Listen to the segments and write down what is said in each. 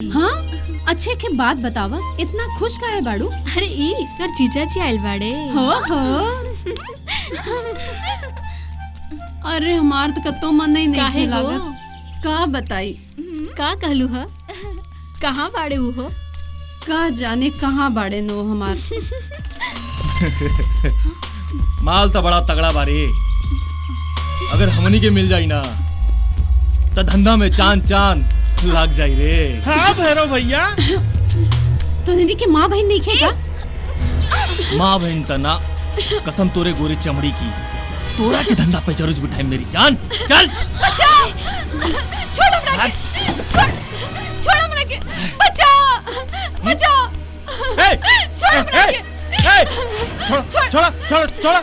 हाँ अच्छे के बात बतावा, इतना खुश काहे बाड़ू? अरे ई तोर जीजा जी आइल बाड़े। हो हो। अरे हमार तो कतो मन ही नहीं काहे हो? लागत। का बताई? का कहलू ह? कहाँ बाड़े ऊ हो? का जाने कहाँ बाड़े नो हमार। माल तो बड़ा तगड़ा बारे, अगर हमनी के मिल जाई ना तो धंधा में चांद चांद लाग जाई रे। हाँ भैरव भैया। तो दीदी के माँ बहन नहीं खेगा? माँ बहन तना कसम तोरे गोरे चमड़ी की, तोरा के धंधा पे जरूर बिठाई मेरी जान। चल बचाओ, छोड़ हमरा के, छोड़ छोड़ हमरा के, बचाओ बचाओ, छोड़ हमरा के, छोड़ छोड़ छोड़ छोड़।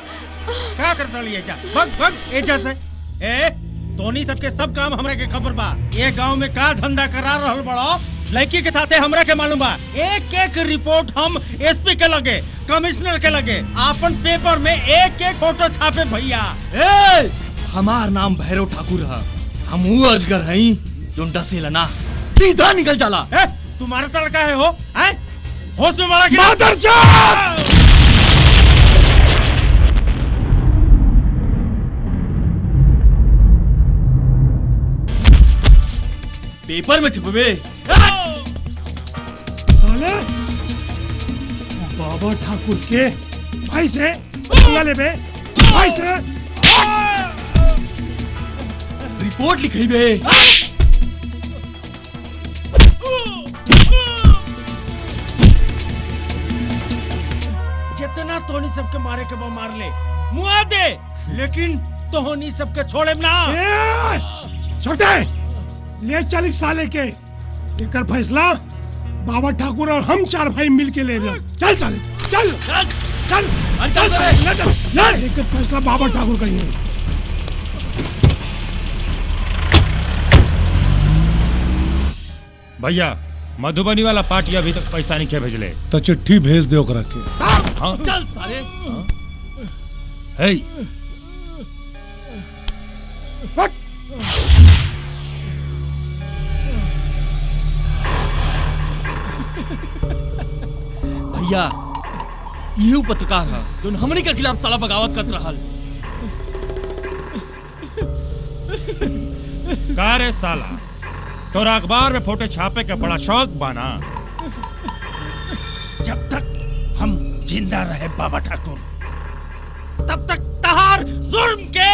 क्या करता लिए जा, भग भग एजा से। ए तोनी सबके सब काम हमरा के खबर बा। ये गांव में का धंधा करा रहल बड़ो लड़की के साथे हमरा के मालूम बा। एक एक रिपोर्ट हम एसपी के लगे, कमिश्नर के लगे, आपन पेपर में एक एक फोटो छापे भैया। ए हमार नाम भैरव ठाकुर है, हम वो अजगर हई जो डसेला ना सीधा निकल जाला। ए तुम्हारा लड़का है हो, हैं होश में मारा कि मादरजात। पेपर में छपवे साले बाबा ठाकुर के भाई से पंगा लेबे, भाई से रिपोर्ट लिखी बे। जितना तोनी सबके मारे के बा मार ले, मुआ दे, लेकिन तोहनी सबके छोड़े ना। छोटे ले चल इस साले के, एकर फैसला बाबा ठाकुर और हम चार भाई मिल के ले लो। चल साले चल चल चल चल ले चल ले, एकर फैसला बाबा ठाकुर करेंगे। भैया मधुबनी वाला पार्टी अभी तक पैसा नहीं भेजले, तो चिट्ठी भेज दे ओकरा के। हाँ चल साले। हे भैया you पत्रकार है जो हमनी के खिलाफ साला बगावत कर रहल। का रे साला तोरा अखबार में फोटो छापे के बड़ा शौक बाना। जब तक हम जिंदा रहे बाबा ठाकुर तब तक तहार जुर्म के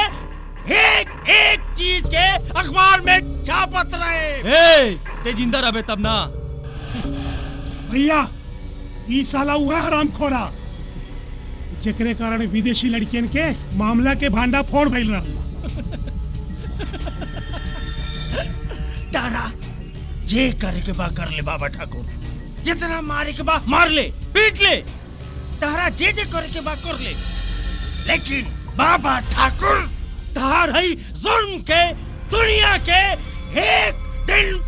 एक एक चीज के अखबार में छापत रहे। ए ते जिंदा रहे तब ना। भैया ई साला हुआ हराम खोरा जेकरे कारण विदेशी लड़कियन के मामला के भांडा फोड़ भइल रहा। तारा जे करे के बा कर ले बाबा ठाकुर, जितना मारे के बा मार ले, पीट ले, तारा जे जे करे के बा कर ले, लेकिन बाबा ठाकुर तार है जुर्म के दुनिया के एक दिन।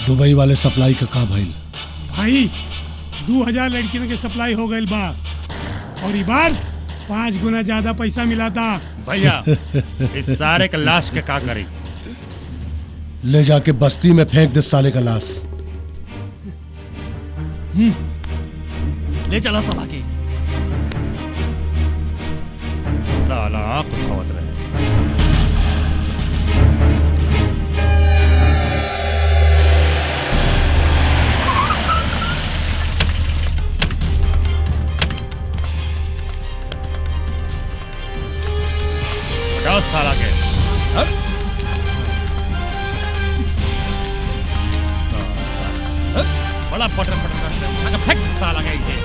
दुबई वाले सप्लाई का का भइल? भाई 2000 लड़कियों के सप्लाई हो गइल बा और ई बार 5 गुना ज्यादा पैसा मिला था। भैया इस सारे का लाश के का करी? ले जाके बस्ती में फेंक दे साले का लाश। ले चला साला के। साला आप उठावत रहे। साला के बड़ा पटर पटर करते, फेंक साला के इसे।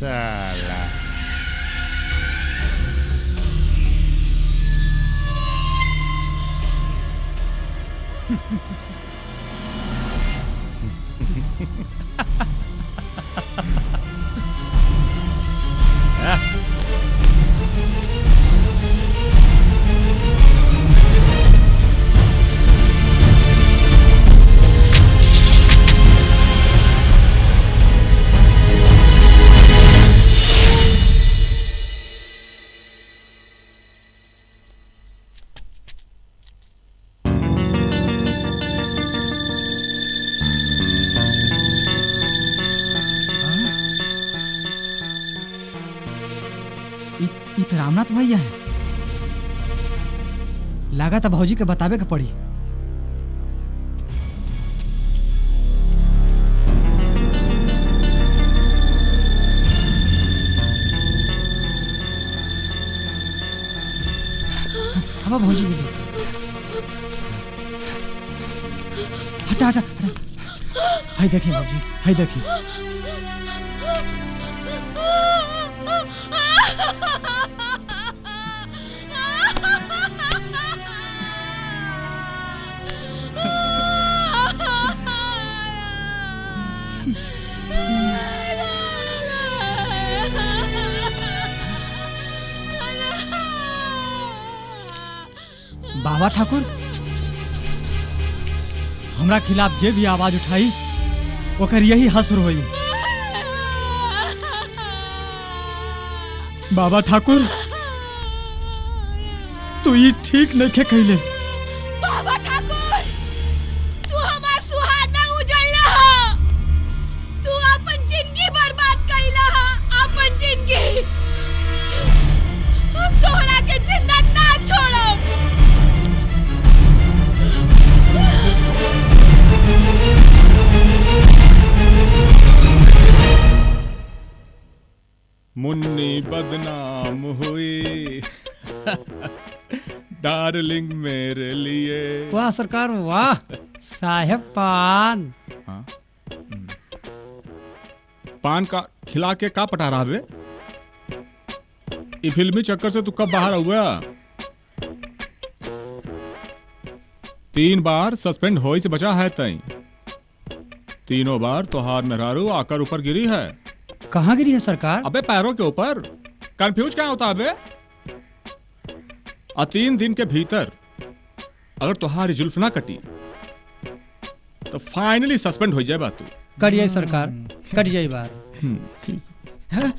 साला ई तो रामनाथ भैया है। लगा था भौजी के बतावे के पड़ी। हाँ भौजी के हटा हटा हटा। हाय देखिए भौजी, हाय देखिए। बाबा ठाकुर हमरा खिलाफ जे भी आवाज उठाई ओकर यही हसर होई। बाबा ठाकुर तू ये ठीक नहीं कैले। बाबा ठाकुर तू हमार सुहाना उजड़ला हा, तू अपन जिंदगी बर्बाद कैला हा, अपन जिंदगी। हम तोहरा के जिंदा ना छोड़ब। मुन्नी बदनाम हुई डार्लिंग मेरे लिए। वाह सरकार वाह, साहेब पान। हाँ? पान का खिला के का पटा रहा बे? ये फिल्मी चक्कर से तू कब बाहर हुआ? 3 बार सस्पेंड होई से बचा है तई। तीनों बार तोहार मेहरारू आकर ऊपर गिरी है। कहाँ गिरी है सरकार? अबे पैरों के ऊपर। कंफ्यूज क्या होता अबे? 3 दिन के भीतर अगर तुहारी जुल्फ ना कटी तो फाइनली सस्पेंड हो जाए बात तू। कट जाए सरकार, कट जाए बार। ठीक है।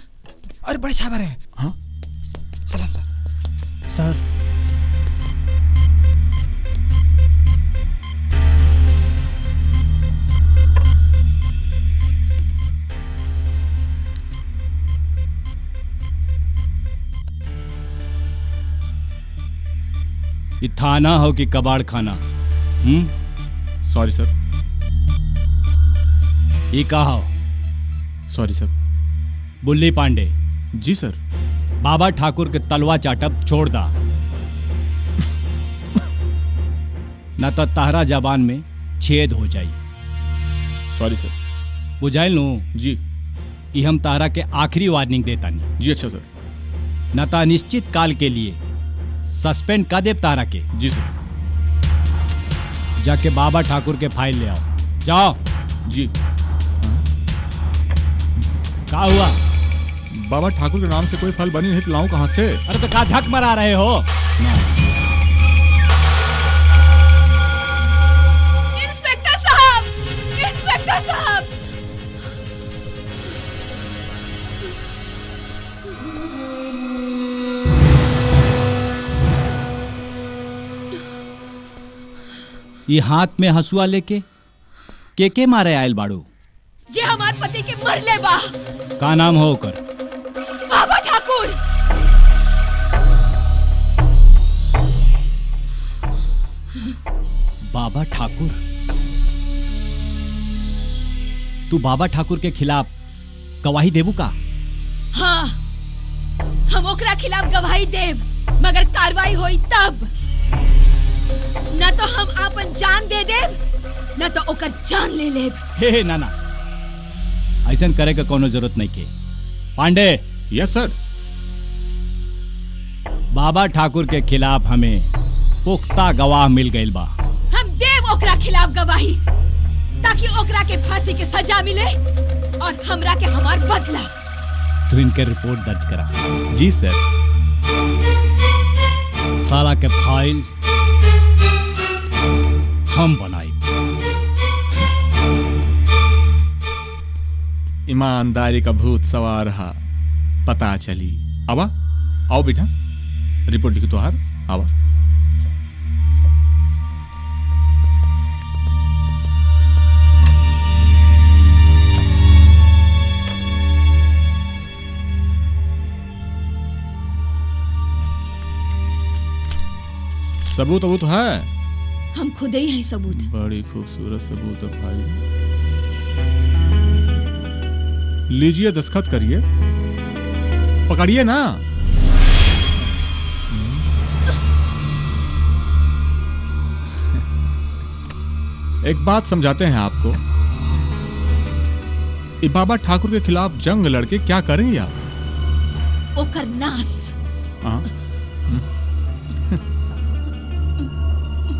अरे बड़े साहब आ रहे हैं। हाँ? सलाम सर। सर ये थाना हो कि कबाड़ खाना? Sorry sir. ये कहा हो? Sorry sir. बुल्ली पांडे। जी सर। बाबा ठाकुर के तलवा चाटब छोड़ दा, न तो ताहरा जबान में छेद हो जाई। Sorry sir. बुझाइल नू? जी। ये हम ताहरा के आखिरी वार्निंग देता नहीं। जी अच्छा सर। न तो अनिश्चित काल के लिए सस्पेंड कर देव तारा के। जी सर। जाके बाबा ठाकुर के फाइल ले आओ, जाओ। जी। क्या हुआ? बाबा ठाकुर के नाम से कोई फल बनी नहीं तो लाऊं कहां से? अरे तो का झक मरा रहे हो? ना। इंस्पेक्टर साहब, इंस्पेक्टर साहब। ये हाथ में हसुआ लेके के मारे आयल बाड़ू? जे हमार पति के मरले बा। का नाम हो कर? बाबा ठाकुर। बाबा ठाकुर? तू बाबा ठाकुर के खिलाफ गवाही देबू का? हाँ, हम ओकरा खिलाफ गवाही देब, मगर कार्रवाई होई तब। न तो हम आपन जान दे देब, न तो ओकर जान ले लेब। हे ना ना, ऐसा करे के कोनो जरूरत नहीं के। पांडे। Yes sir. बाबा ठाकुर के खिलाफ हमें पुख्ता गवाह मिल गई बा। हम देव ओकरा खिलाफ गवाही ताकि ओकरा के फांसी के सजा मिले और हमरा के हमार बदला। तू इनके रिपोर्ट दर्ज करा। जी सर। साला के फाइल हम बनाई। ईमानदारी का भूत सवार रहा, पता चली। आवा आओ बेटा, रिपोर्ट लिखो तुहार। आवा। सबूत वबूत है? हम खुद ही हैं सबूत। बड़ी खूबसूरत सबूत है भाई। लीजिए, दस्तखत करिए, पकड़िए ना। एक बात समझाते हैं आपको, ये बाबा ठाकुर के खिलाफ जंग लड़के क्या करेंगे आप? ओकर नाश। हाँ,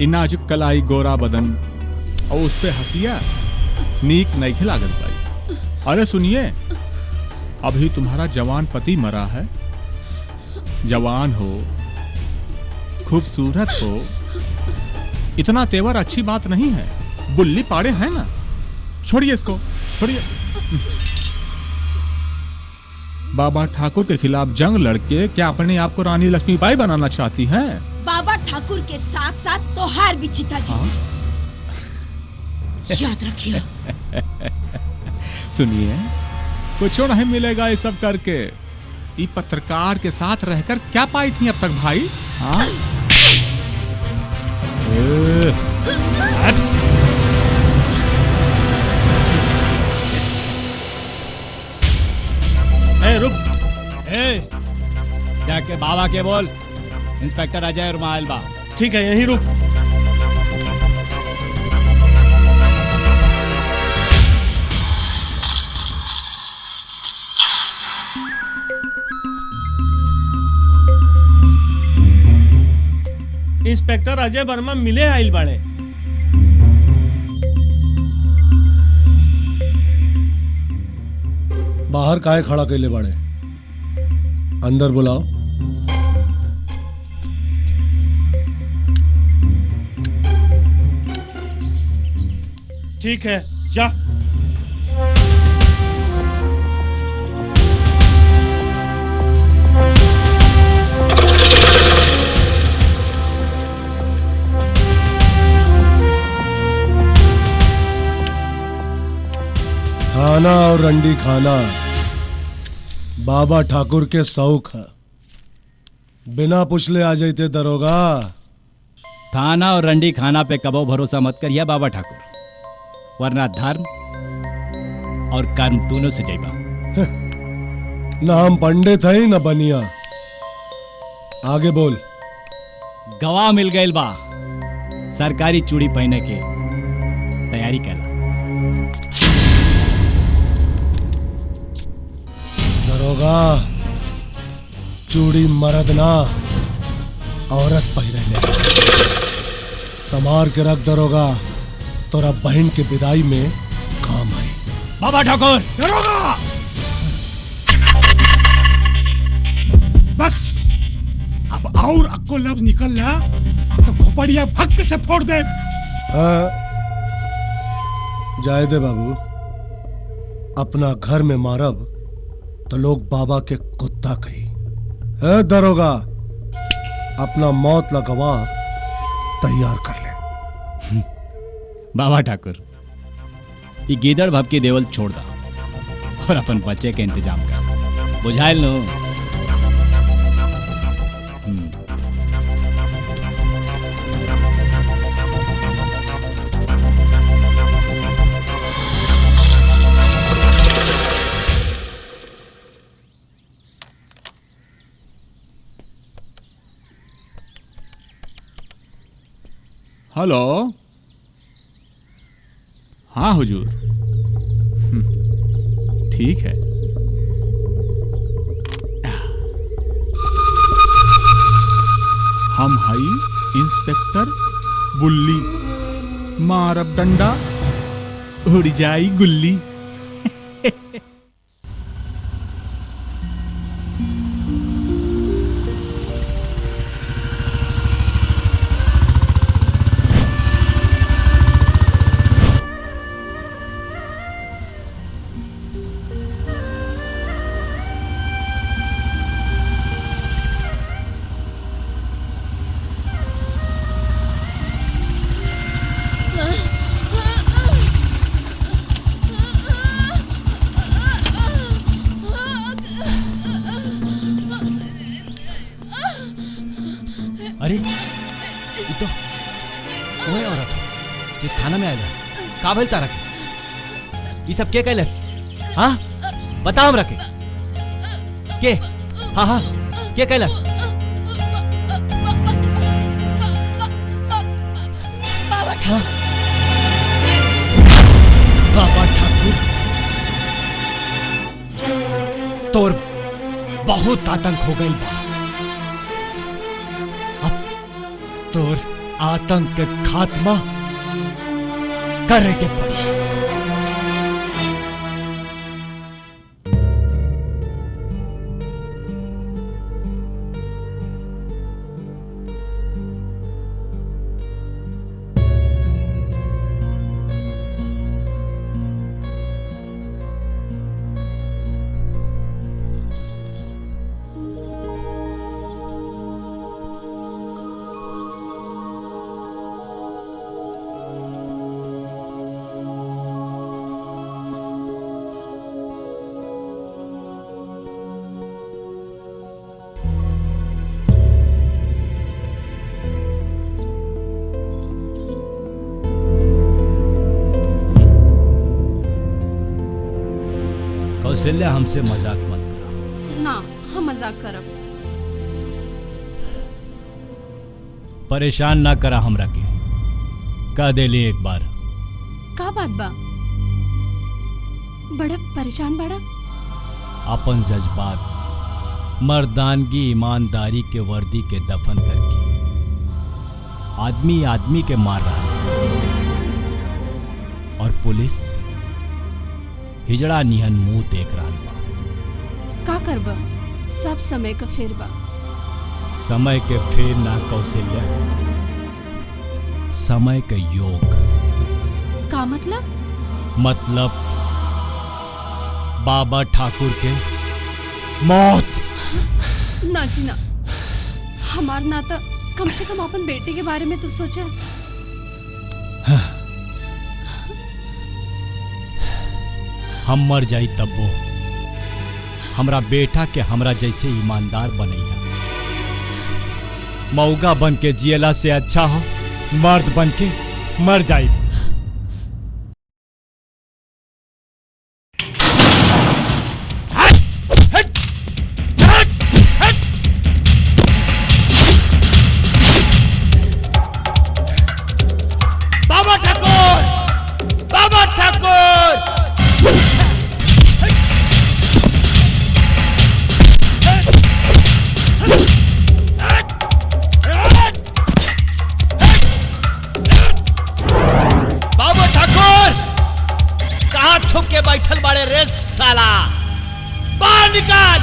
नाजुक कलाई, गोरा बदन और उस पे हंसिया, नीक नहीं खिलागत भाई। अरे सुनिए, अभी तुम्हारा जवान पति मरा है। जवान हो, खूबसूरत हो, इतना तेवर अच्छी बात नहीं है। बुल्ली पाड़े हैं ना, छोड़िए इसको, छोड़िए। बाबा ठाकुर के खिलाफ जंग लड़के क्या अपने आप को रानी लक्ष्मीबाई बनाना चाहती हैं? बाबा ठाकुर के साथ साथ तोहार भी चिता जी, याद रखिए। सुनिए, कुछ नहीं मिलेगा ये सब करके। ये पत्रकार के साथ रहकर क्या पाई थी अब तक भाई? हाँ? ए, रुक। ए, जाके बाबा के बोल इंस्पेक्टर अजय और आयल बा। ठीक है, यहीं रुक। इंस्पेक्टर अजय वर्मा मिले आइल बाड़े। बाहर काहे खड़ा कैले बाड़े? अंदर बुलाओ। ठीक है, जा। खाना और रंडी खाना बाबा ठाकुर के शौक है। बिना पूछले आ जाते दरोगा। थाना और रंडी खाना पे कबो भरोसा मत करिए बाबा ठाकुर, वरना धर्म और कर्म दोनों से जाइबा। ना हम पंडित है ना बनिया। आगे बोल। गवाह मिल गए बा, सरकारी चूड़ी पहने के तैयारी कर। दरोगा, चूड़ी मर्द ना औरत पहने। संभार के रख दरोगा, तोरा बहन के विदाई में काम आई। बाबा ठाकुर। दरोगा, बस अब और अक्को लफ्ज निकल रहा तो खोपड़िया भक्क से फोड़ दे। हाँ, जाए दे बाबू, अपना घर में मारब तो लोग बाबा के कुत्ता कही। है दरोगा, अपना मौत ला गवाह तैयार कर ले। बाबा ठाकुर, ये गीदड़ भपकी देवल छोड़ दा और अपन बच्चे के इंतजाम कर। बुझाइल नो? हेलो। हाँ हुजूर, ठीक है। हम हई इंस्पेक्टर बुल्ली, मारब डंडा उड़ जाई गुल्ली। अरे ये तो वही औरत है जो थाना में आयल है। का भइल तारा के? ई सब के कैलस? हाँ बताओ हमरा के। के? हाँ हाँ के कैलस? बाबा ठाकुर। बाबा ठाकुर तोर बहुत आतंक हो गई बा। अब तोर आतंक के खात्मा करे के पड़ी। कौशल्या हमसे मजाक मत करो। ना हम मजाक करब। परेशान ना करा हमरा के, कह देली एक बार। का बात बा? बड़ा परेशान बड़ा। अपन जज्बात, मर्दानगी, ईमानदारी के वर्दी के दफन करके आदमी आदमी के मार रहा है और पुलिस हिजड़ा निहन मुंह देख रहा बा। का करबा? सब समय का फेर बा। समय के फेर ना कौशल्या, समय के योग। का मतलब? मतलब बाबा ठाकुर के मौत। ना जी ना, हमार नाता कम से कम अपन बेटे के बारे में तो सोचा। हम मर जाई तब वो हमरा बेटा के हमरा जैसे ईमानदार बनैया। मौगा बन के जियला से अच्छा हो मर्द बन के मर जाई। बाबा ठाकुर, बाबा ठाकुर। बाबा ठाकुर कहाँ छुप के बैठल बाड़े रे साला? बाहर निकाल।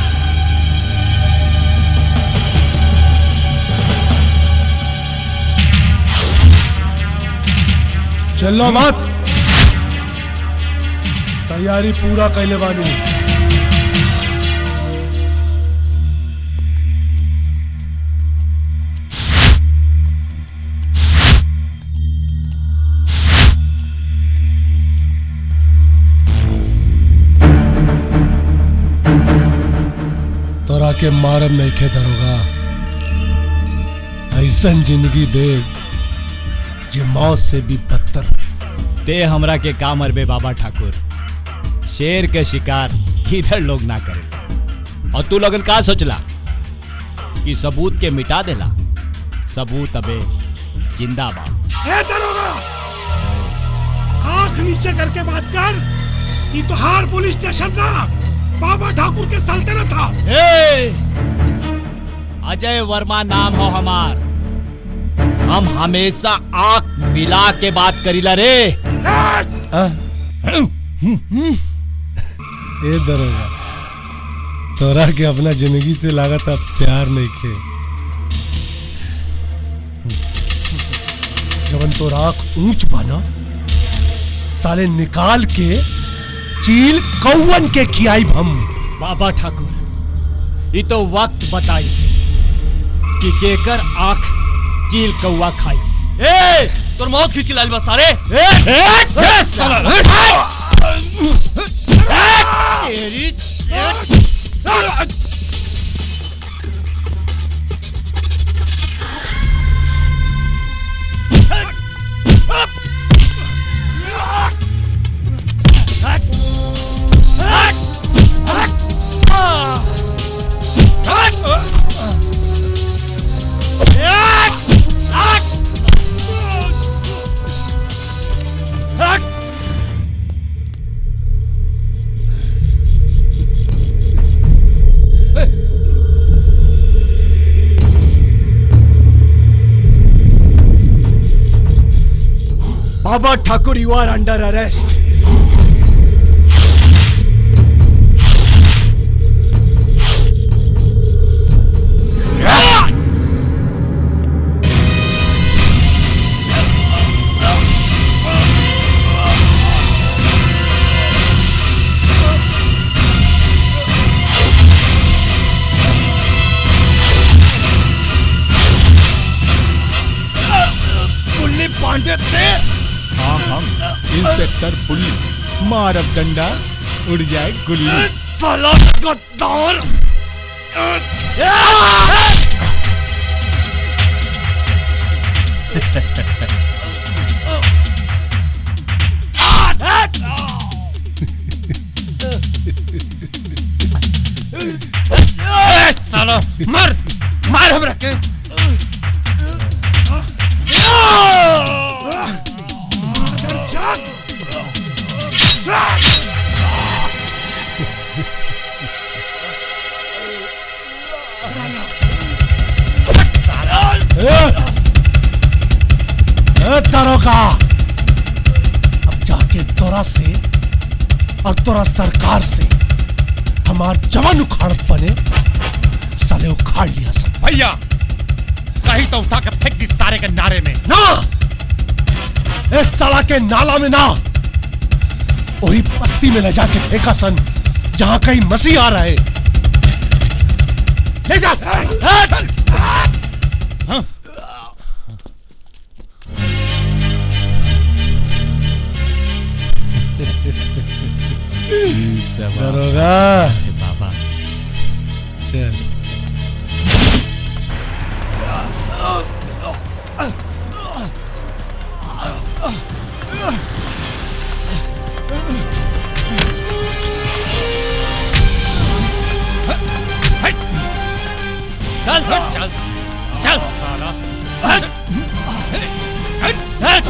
चलो मत, तैयारी पूरा कैले बानी। तोरा के मारम नहीं खे दरोगा, ऐसन जिंदगी दे जे मौत से भी बदतर। ते हमरा के का मरबे बाबा ठाकुर, शेर के शिकार इधर लोग ना करे। और तू लोगन का सोचला कि सबूत के मिटा देला? सबूत अबे जिंदा बा। ए दरोगा, आंख नीचे करके बात कर। ये तो हार पुलिस स्टेशन था, बाबा ठाकुर के सल्तनत था। ए, अजय वर्मा नाम हो हमार। हम हमेशा आंख मिला के बात करीला रे। ए दरोगा, तोरा के अपना जिंदगी से लागत अब प्यार नहीं खे। जवन तो आंख ऊंच बना साले निकाल के चील कौवन के खियाई हम। बाबा ठाकुर, ये तो वक्त बताई कि केकर आंख चील कौवा खाई। ए, तोर मौत खींच के लाल बा सारे। ए, ए, ए, साला। तेरी Baba Thakur, you are under arrest. Pulli Pandey थे। हाँ, हम इंस्पेक्टर पुल्ली, मारब डंडा उड़ जाए गुल्ली। साला गद्दार। साला मार मार हम रखे। दरोगा, अब जाके तोरा से और तोरा सरकार से हमार जवान उखाड़त बने साले उखाड़ लिया सब। भैया कहीं तो उठा के फेंक दी सारे के नारे में ना, इस साला के नाला में ना, वही बस्ती में ले जाके फेंका सन जहां कहीं मसीह आ रहे। ले जा। हाँ। दरोगा बाबा चल। चल चल चल साला। हट हट हट।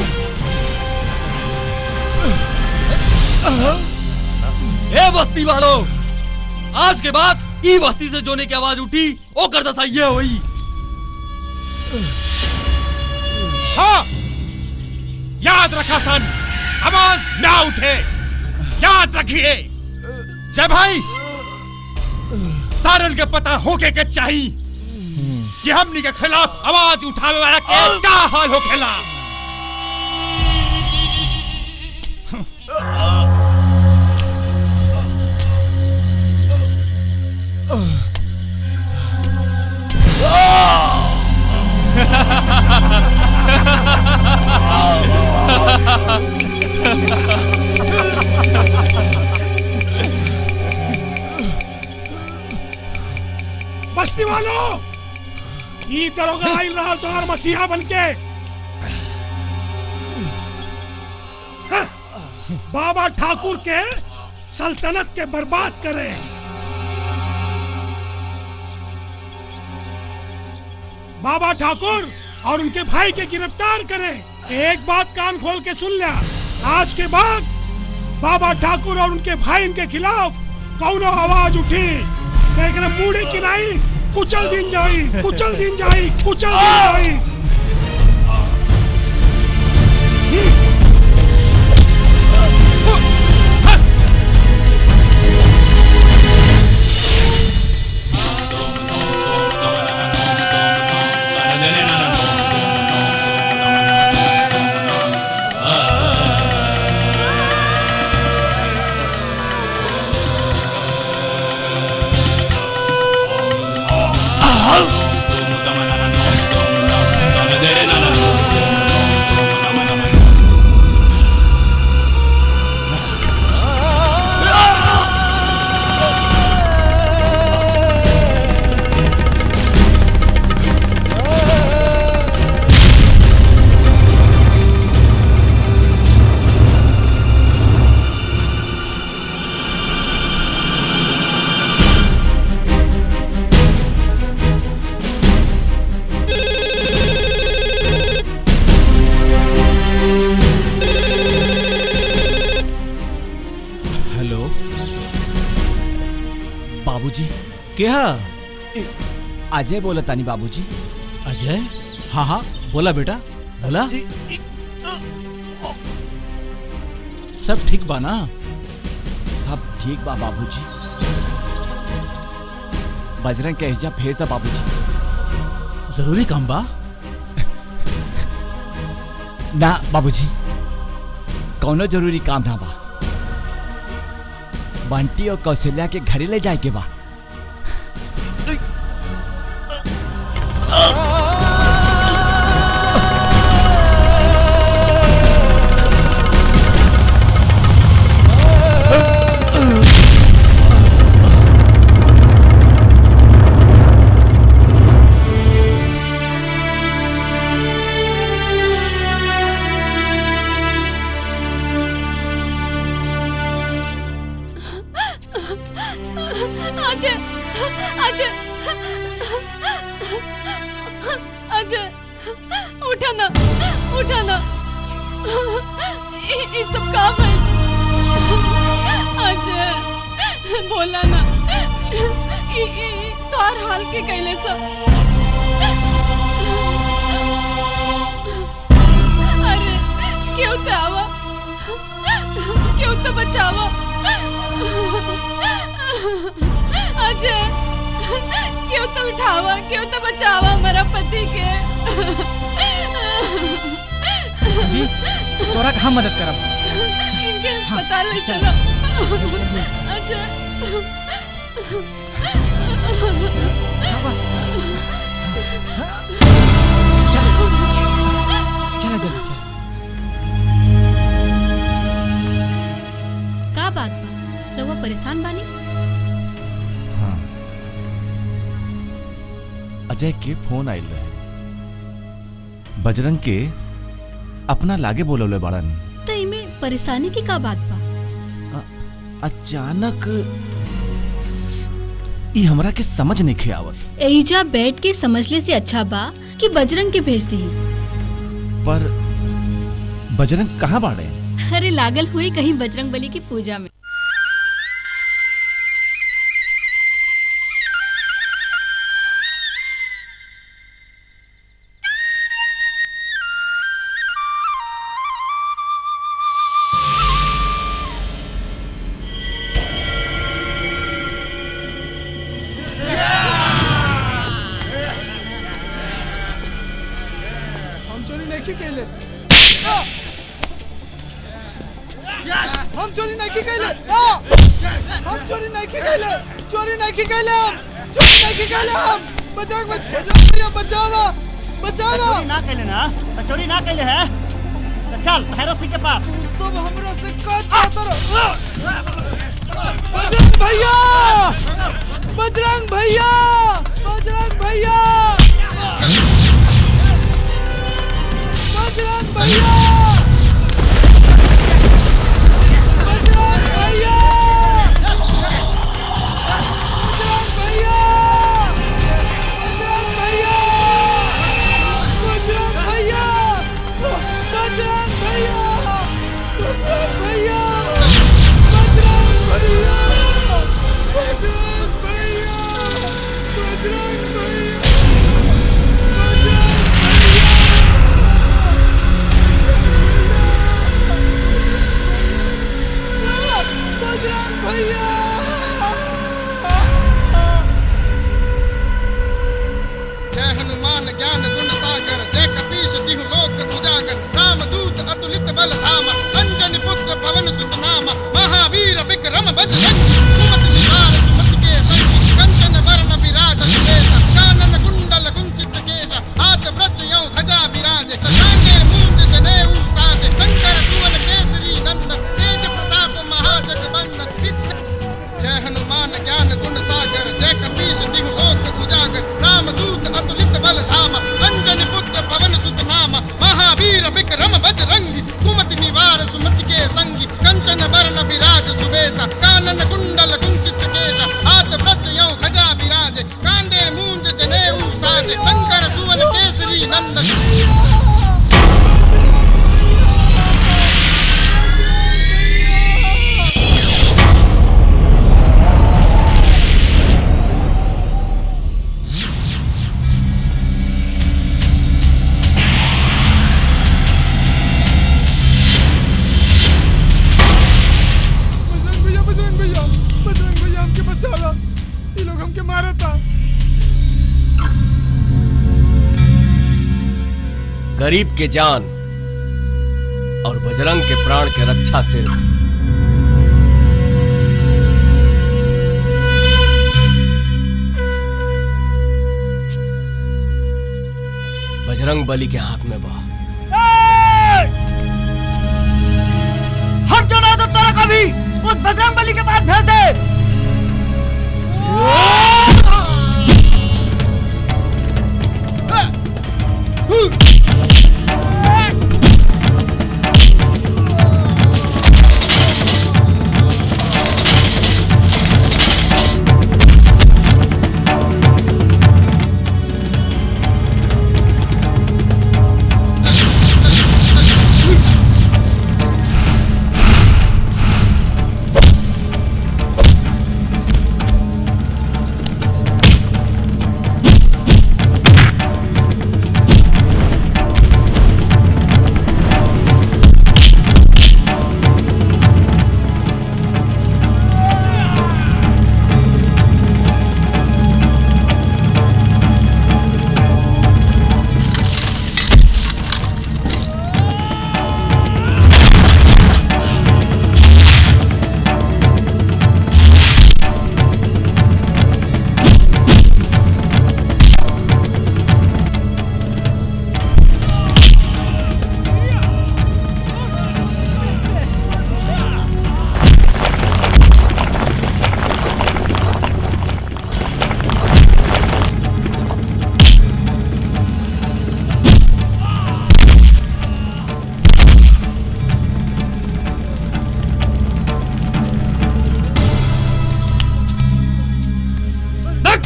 ए बस्ती वालों, आज के बाद ई बस्ती से जोने की आवाज उठी ओ करता था ये हुई। हाँ, याद रखा सन, आवाज ना उठे, याद रखिए। जय भाई, सारन के पता होके के चाहिए कि हमनी के खिलाफ आवाज उठावे वाला के क्या हाल होखेला। बस्ती वालों, ई दरोगा आइल रहा तोहार मसीहा बनके। हाँ, बाबा ठाकुर के सल्तनत के बर्बाद करे। बाबा ठाकुर और उनके भाई के गिरफ्तार करें। एक बात कान खोल के सुन लिया, आज के बाद बाबा ठाकुर और उनके भाई इनके खिलाफ कौनो आवाज उठी तो एकरे मुड़ी की नहीं कुचल दिन जाई, कुचल दिन जाई, कुचल दिन जाई। क्या अजय बोला तानी बाबूजी। अजय? हाँ हाँ बोला बेटा बोला। सब ठीक बा ना? सब ठीक बा बाबूजी। बजरंग के एजा भेज दा बाबूजी। जरूरी काम बा? ना बाबूजी, कौनो जरूरी काम ना बा। बंटी और कौशल्या के घरे ले जाए के बा। अजय के फोन आयल रहे, बजरंग के अपना लागे बोलौले बाड़न। त इमे परेशानी की का बात बा? अचानक ई हमरा के समझ नहीं आवत। एहिजा बैठ के समझले से अच्छा बा कि बजरंग के भेज दी। पर बजरंग कहाँ बाड़े? अरे लागल हुई कहीं बजरंग बली की पूजा में। हम चोरी नहीं कैले, हम चोरी नहीं कैले, चोरी नहीं कैले, हम चोरी नहीं कैले, हम बजरंग भैया बचावा बचावा। चोरी ना कैले ना, तो चोरी ना कैले है तो चल भैरव सिंह के पास। सब हमरा से का चाहता रहो? बजरंग भैया, बजरंग भैया, बजरंग भैया, बजरंग भैया, बजरंग भैया, बजरंग भैया, बजरंग भैया, बजरंग भैया, जय हनुमान ज्ञान गुण सागर, जय कपीश तिहु लोक उजागर, राम दूत अतुलित बल धामा, अंजनी पुत्र पवन सुत नामा, महावीर विक्रम बजरंगी, कुमति निवार सुमति के संगी, कंचन वरन विराज सुबेश, कानन कुंडल कुंचित केश, हाथ ब्रज यौ ध्वजा विराजे, कांधे मूंज जनेऊ साजे, शंकर सुवन केसरी नंदन, तेज प्रताप महाजगवंदन। जय हनुमान ज्ञान गुण सागर, जय कपीश तिहु लोक उजागर, राम दूत अतुलित बल धामा, अंजनी पुत्र पवन सुत नामा, महावीर विक्रम बजरंगी, कुमति निवार सुमति के संगी, कंचन वरन विराज सुबेसा, कानन कुंडल कुंचित केश, हाथ ब्रज यौ ध्वजा विराजे, कांधे मूंज जनेऊ साजे, शंकर सुवन केसरी नंदन। बजरंग भैया, बजरंग भैया, बजरंग भैया हमके बचाला, ये लोग हमके मारा था। गरीब के जान और बजरंग के प्राण के रक्षा सिर्फ बजरंग बली के हाथ में बा। हट जाना तो तेरा कभी उस बजरंग बली के पास भेज दे।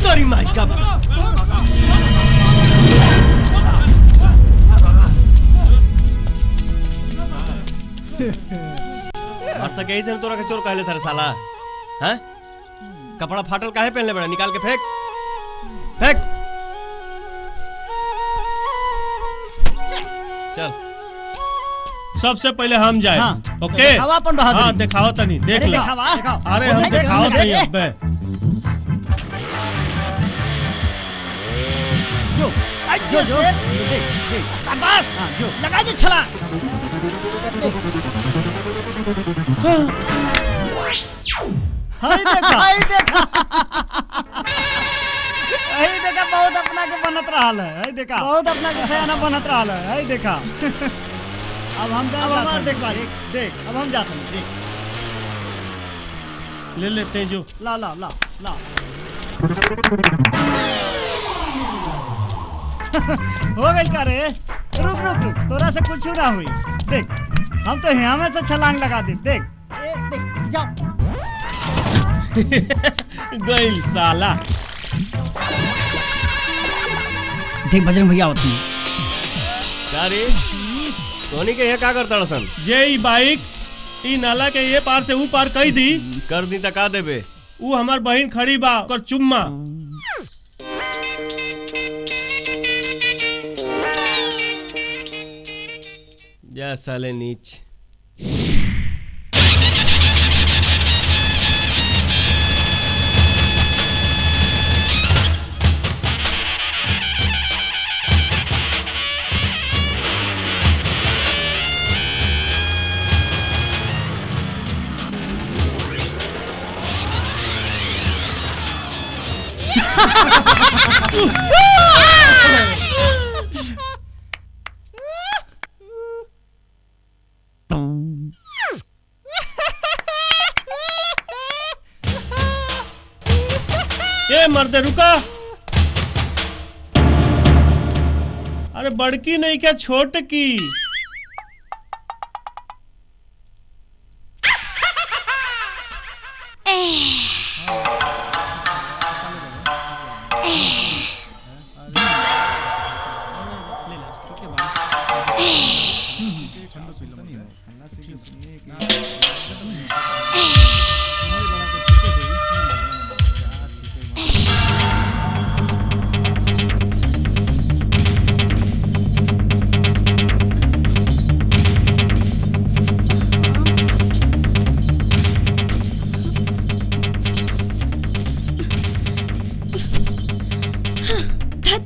तोरी माई का। और सके ऐसे तोरा के चोर कहले सर साला, हैं? कपड़ा फाटल काहे पहनले बड़ा, निकाल के फेंक फेंक। चल सबसे पहले हम जाए। हाँ। ओके दिखावा अपन बहादुरी। हाँ दिखाओ तनी, देख ले। अरे हम दिखाओ तनी अब्बे। जो जो जो देख देख, शाबाश, जो लगा दे छलांग। हाय देखा, हाय देखा, हाय देखा, बहुत अपना के बनत रहल है। हाय देखा, बहुत अपना के सयाना बनत रहल है। हाय देखा, अब हम अब हमार देख देख देख, अब हम जाते हैं। देख ले लेते हैं जो, ला ला ला ला। हो गई का रे? रुक रुक रुक, तोरा से कुछ ना हुई। देख हम तो यहाँ में से छलांग लगा दी। देख ए, देख जाओ। गई साला। देख बजरंग भैया होती हैं। क्या रे धोनी के ये का करता सन? जे ई बाइक ई नाला के ये पार से ऊ पार कई दी कर दी त का देबे? ऊ हमार बहन खड़ी बा ओकर चुम्मा। जा साले नीच। ए मर्दे रुका। अरे बड़की नहीं क्या छोट की?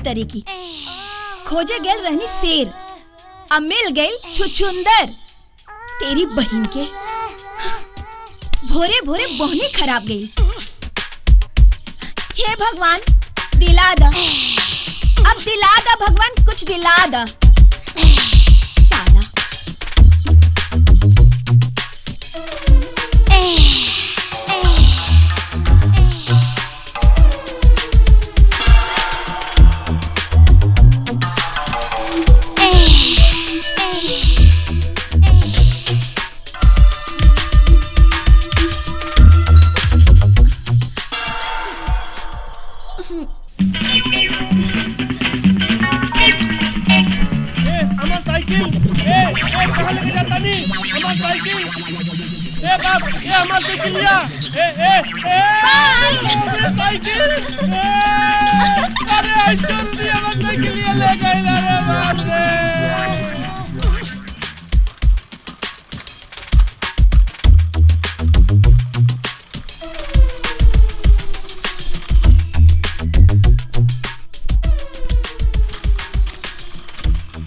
तरीकी खोजे गेल रहनी शेर, अब मिल गई छुछुंदर। तेरी बहन के भोरे भोरे बोहनी खराब गई। हे भगवान दिला दा, अब दिला दा भगवान, कुछ दिला दा। साला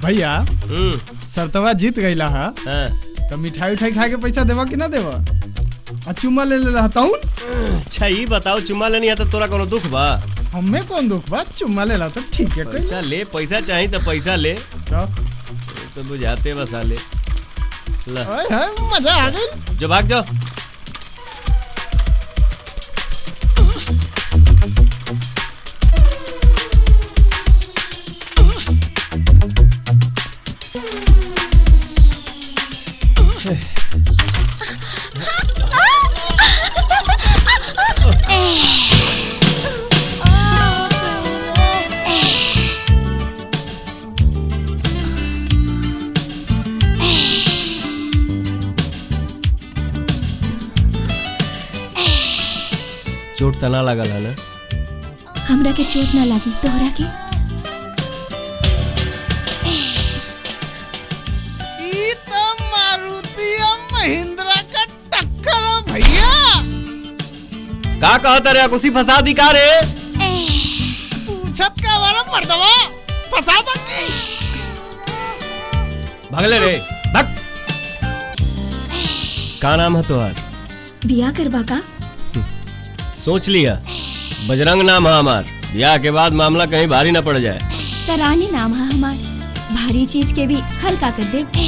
भैया सरतवा जीत गईला हा, तो मिठाई उठाई खा के पैसा देवा कि ना देवा? आ चुम्मा ले ले रहता हूँ। अच्छा ये बताओ, चुम्मा लेनी है तो तोरा कोनो दुख बा? हमें कौन दुख बा, चुम्मा ले ला तो ठीक है। पैसा ले, पैसा चाहिए तो पैसा ले। तो बुझाते बस ले। ओए मजा आ गई। जो भाग जाओ। चोट तना लागल है ना? हमरा के चोट ना लागी, तोहरा के? ई तो मारुति और महिंद्रा का टक्कर हो भैया। का कहता रे, कुसी फंसा दी का रे? पूछत का वाला मर्दवा फंसा दी। भागले रे भाग। का नाम है तोहार? बिया करबा का? सोच लिया, बजरंग नाम है हमार। ब्याह के बाद मामला कहीं भारी न पड़ जाए। तरानी नाम है हमार, भारी चीज के भी हल्का कर दे।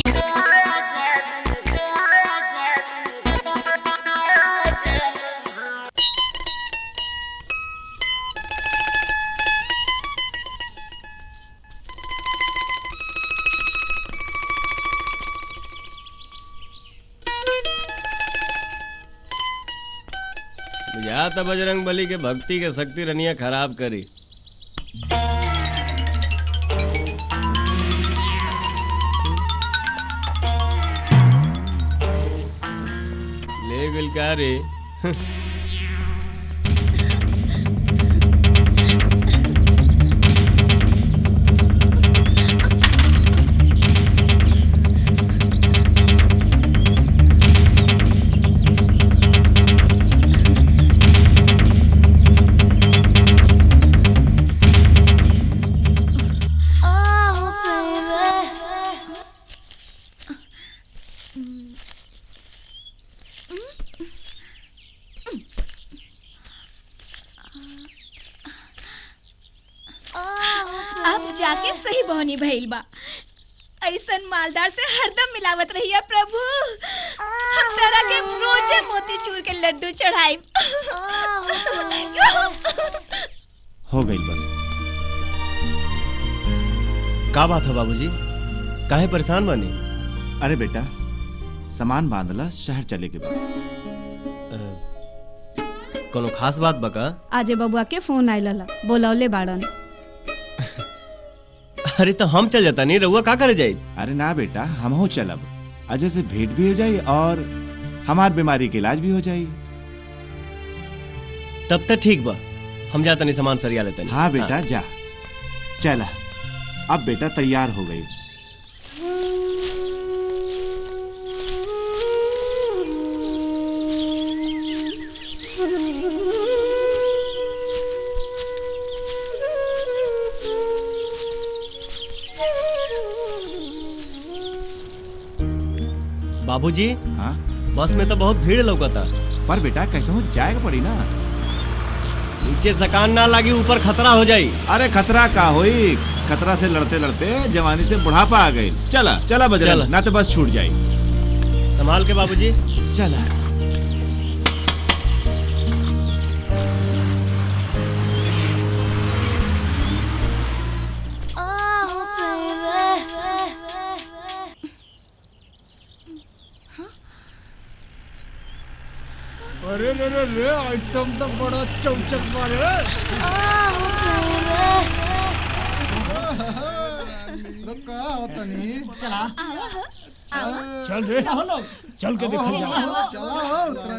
बुझाता बजरंग बली के भक्ति के शक्ति रनिया खराब करी। ले गइल का रे? मिला के सही बहनी भइल बा। ऐसन मालदार से हरदम मिलावत रहिया प्रभु। हम तारा के रोजे मोतीचूर के लड्डू चढ़ाई। हो गई बस। का बात है बाबूजी, काहे परेशान बने? अरे बेटा, सामान बांधला, शहर चले के बाद। कोनो खास बात बका? आजे बबुआ के फोन आइल, बोलौले बाड़न। अरे तो हम चल जाता नहीं, रहुआ का करे जाई? अरे ना बेटा, हम हो चलब, अजय से भेंट भी हो जाई और हमार बीमारी के इलाज भी हो जाई। तब तो ठीक बा, हम जाता नहीं, सामान सरिया लेते। हाँ बेटा। हाँ। जा चला, अब बेटा तैयार हो गई। बाबूजी। हाँ? बस में तो बहुत भीड़ लौकता। पर बेटा कैसे हो जाएगा पड़ी ना, नीचे सकान ना लगी, ऊपर खतरा हो जाई। अरे खतरा का होई, खतरा से लड़ते लड़ते जवानी से बुढ़ापा आ गई। चला चला बजरंग, ना तो बस छूट जाई। संभाल के बाबूजी। चला। अरे रे रे रे, आइटम तो बड़ा चौचक मारे। चला चल रे, चल के देखो। चला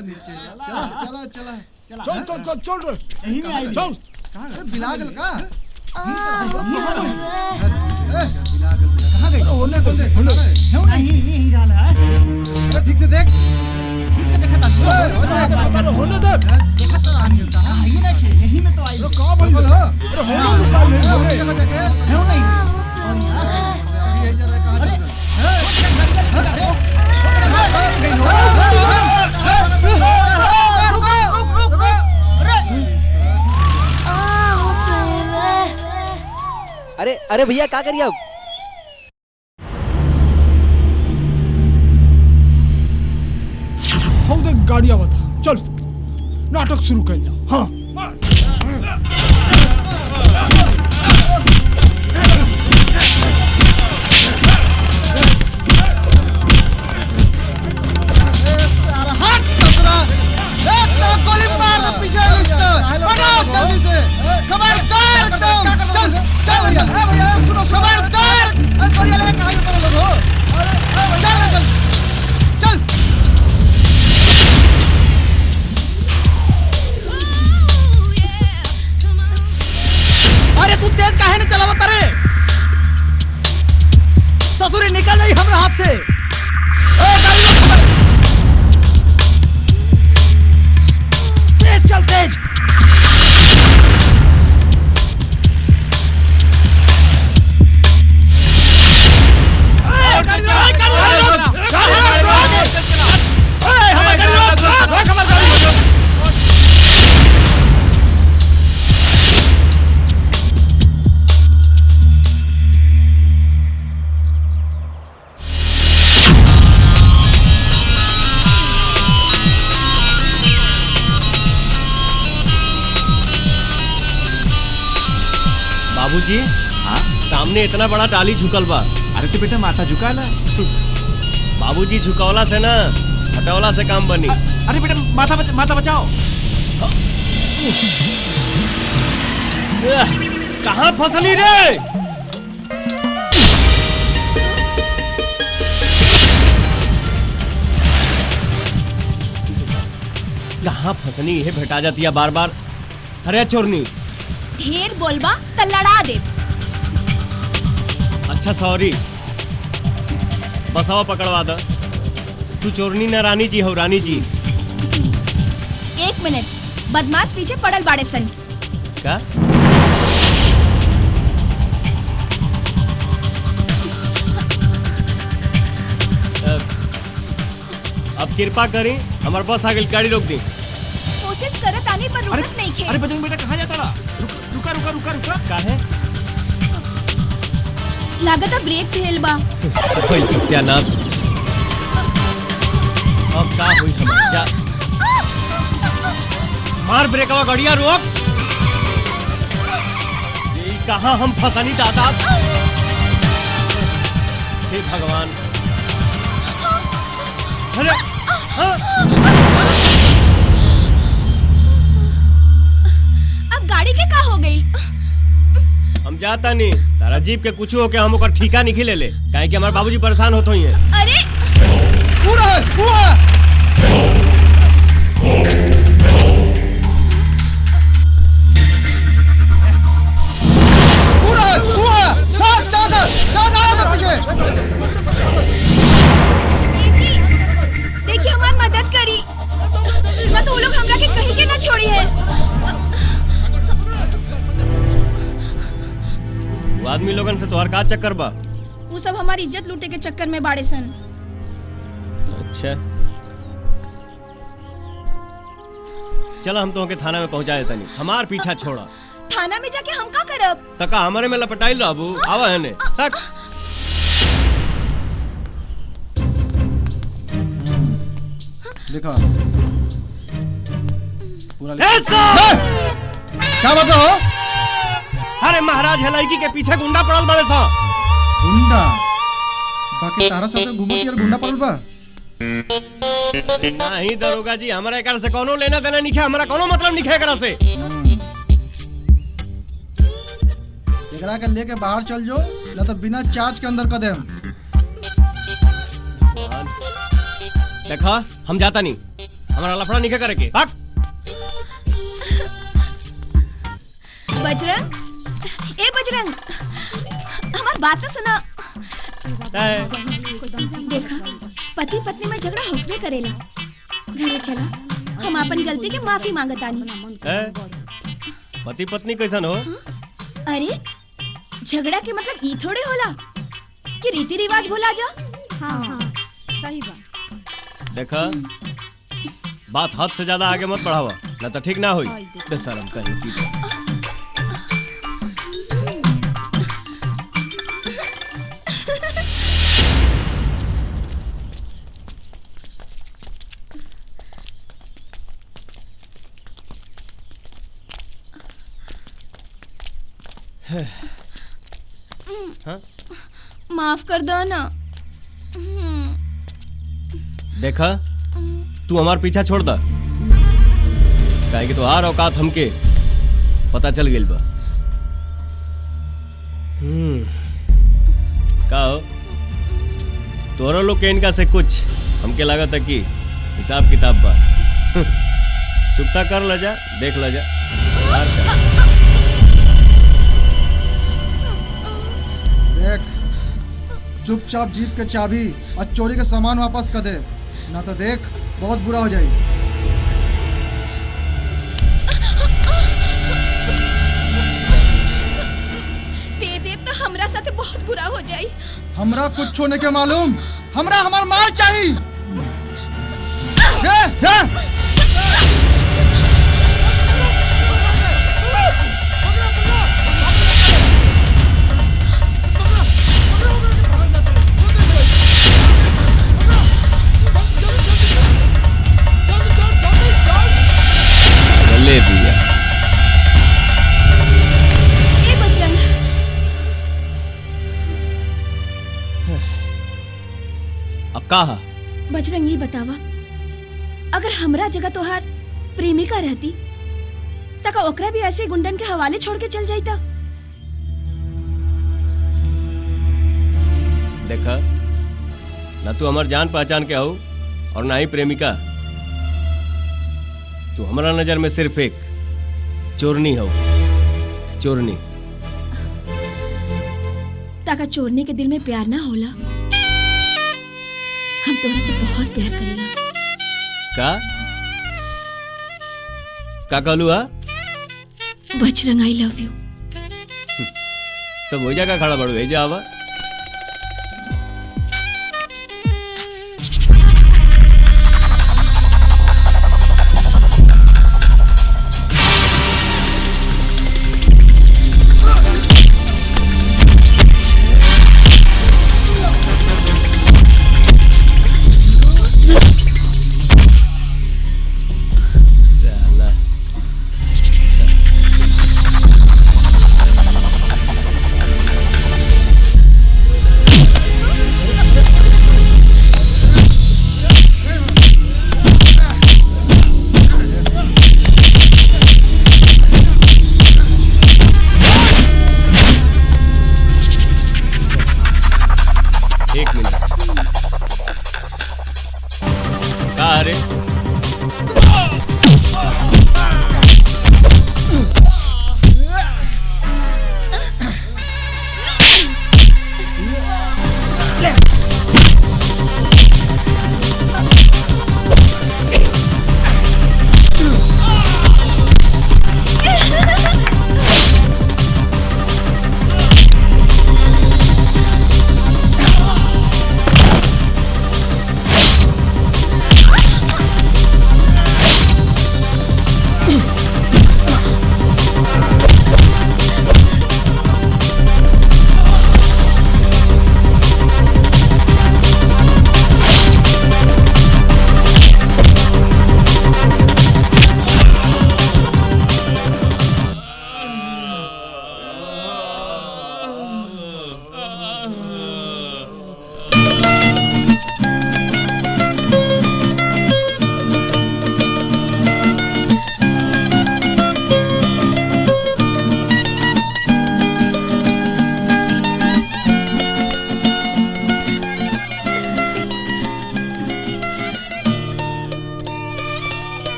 नीचे, चला चला चला, चल चल चल चल रे, यहीं में आई। चल बिलागल का कहां गई? होने दे, होने नहीं यहीं डाला है। ठीक से देख, ठीक से देखा था, होने दे, देखा तो कहां है ना, यहीं में तो आई। का बोल अरे होने दे, क्यों नहीं? अरे अरे अरे भैया क्या करिए अब? हम तो गाड़ी आवत, चल नाटक शुरू कर लो। हाँ गोली मार दे पीछे, बनाओ जल्दी से, खबरदार एकदम। चल चल भैया, भैया सुनो, खबरदार गोली लेके कहां पर लोग हो? चल चल चल। अरे तू तेज काहे नहीं चलावत रे? ससुरी निकल जाई हमरा हाथ से। ए गाड़ी रोक, तेज चल तेज। बाबूजी। हाँ? सामने इतना बड़ा टाली झुकल बा। अरे तो बेटा माथा झुका ला। बाबूजी झुकौला से ना, हटौला से काम बनी। अरे बेटा माथा बचाओ। कहाँ फसली रे? कहाँ फसनी है, भेटा जाती है बार बार। अरे चोरनी, ढेर बोलबा त लड़ा दे। अच्छा सॉरी, बसवा पकड़वा दो। तू चोरनी ना रानी जी हो, रानी जी। एक मिनट, बदमाश पीछे पड़ल बाड़े सन। का? अब कृपा करी हमारे बस आ गई, गाड़ी रोक दी। कोशिश करत आने पर रुकत नहीं खे। अरे बजरंग बेटा कहाँ जाता रहा? रुका रुका रुका रुका। काहे? लागत ब्रेक फेल बा। कोई सत्यानाश, अब का हुई हम? जा मार ब्रेकवा, गाड़िया रोक। ये कहाँ हम फंसानी दादा? हे भगवान। अरे हाँ? अब गाड़ी के का हो गई? हम जाता नहीं, तारा जीप के कुछ हो के हम ओकर ठीका नहीं ले ले, काहे कि हमारे बाबूजी परेशान होते ही हैं। अरे पूरा है, पूरा पूरा है, पूरा साथ साथ साथ आया था पीछे। देखिए हमारी मदद करी ना तो वो लोग हमरा के कहीं के ना छोड़ी है। वो आदमी लोगन से तोहर का चक्कर बा? वो सब हमारी इज्जत लूटे के चक्कर में बाड़े सन। अच्छा चलो हम तो थाना में पहुंचा देता नहीं, हमार पीछा छोड़ा। थाना में जाके हम का करब? तका हमारे में लपटाइल रहबू। आवा है ने तक। देखा पूरा क्या बात हो? अरे महाराज है लड़की के पीछे गुंडा पड़ल बड़े था। गुंडा? बाकी तारा साथे घूमत यार गुंडा पड़ल बा? नहीं दरोगा जी, हमारा एकरा से कोनो लेना देना नहीं है, हमारा कोनो मतलब नहीं है एकरा से। एकरा के लेके बाहर चल जो, ना तो बिना चार्ज के अंदर कर दे हम। देखा हम जाता नहीं, हमारा लफड़ा नहीं करे के। भाग। बजरंग, ए बजरंग, हमार बात तो सुना। देखा पति पत्नी में झगड़ा होबे करेला। घरे चला, हम अपन गलती के माफी मांगतानी। पति पत्नी कैसन हो? अरे झगड़ा के मतलब ई थोड़े होला कि रीति रिवाज भुला जा। हाँ, हाँ, सही बात। देखा बात हद से ज्यादा आगे मत बढ़ावा, ना तो ठीक ना होई। बेशरम कहीं की। हाँ? माफ कर दो ना। देखा तू हमार पीछा छोड़ दा, काहे कि तोहार औकात हमके पता चल गइल बा। का हो तोरो लोग के इनका से कुछ हमके लागत है कि हिसाब किताब बा। चुपता कर ल जा, देख ल जा। देख चुपचाप जीप के चाबी और चोरी के सामान वापस कर दे, ना तो देख बहुत बुरा हो जाए। दे दे तो हमरा साथे बहुत बुरा हो जाए। हमरा कुछ होने के मालूम, हमरा हमार माल चाहिए। ले दिया। ए बजरंग, अब कहा? बजरंग ये बतावा, अगर हमरा जगह तोहार प्रेमिका रहती तका ओकरा भी ऐसे गुंडन के हवाले छोड़ के चल जाता? देखा ना तू हमार जान पहचान के हो और ना ही प्रेमिका। तू हमारा नजर में सिर्फ एक चोरनी हो, चोरनी। ताका चोरनी के दिल में प्यार ना होला। हम तोरा से बहुत प्यार करेला। का का कहलू? हा बजरंग, I love you. सब हो जाएगा खड़ा बड़ू, भेजा आवा।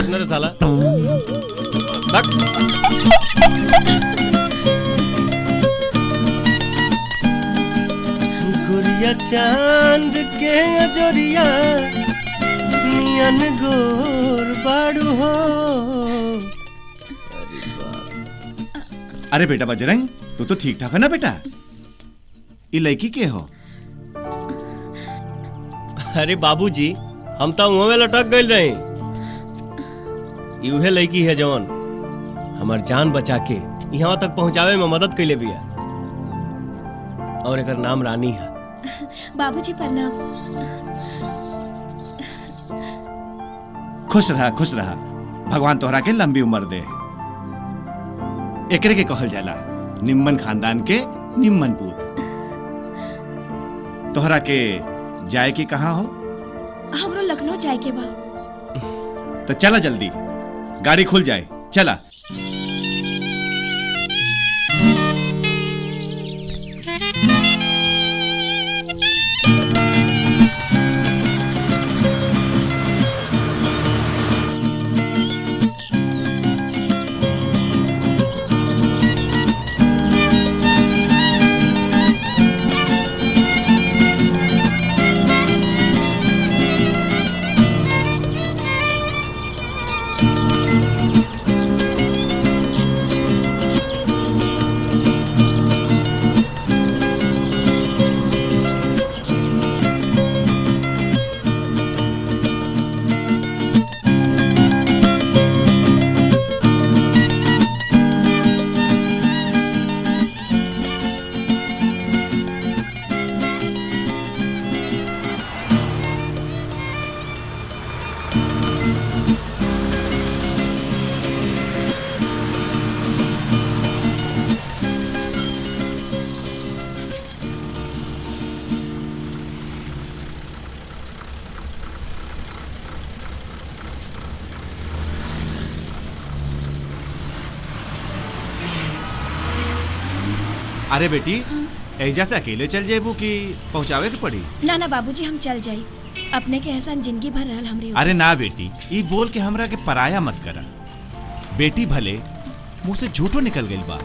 न रे साला। बक। गोरिया चांद के अजोरिया नियन गोर बाड़ू हो। अरे बेटा बजरंग, तू तो ठीक ठाक है ना बेटा? ये लड़की के हो? अरे बाबूजी, हम तो उहाँ में लटक गए रहे। उहे लड़की है जवन हमार जान बचा के यहाँ तक पहुँचावे में मदद कैले बिया, और एकर नाम रानी है। बाबूजी प्रणाम। खुश रहा, खुश रहा, भगवान तोहरा के लंबी उम्र दे। एकरे के कहल जाला निम्मन खानदान के निम्मन पूत। तोहरा के जाए के कहाँ हो? हमरो लखनऊ जाए के बा। तो चला जल्दी, गाड़ी खुल जाए, चला। अरे बेटी, एजा से अकेले चल जेबू कि पहुंचावे के पड़ी? ना ना बाबूजी, हम चल जाई। अपने के एहसान जिंदगी भर रहल हमरे। अरे ना बेटी, ई बोल के हमरा के पराया मत करा। बेटी भले मुंह से झूठो निकल गइल बा,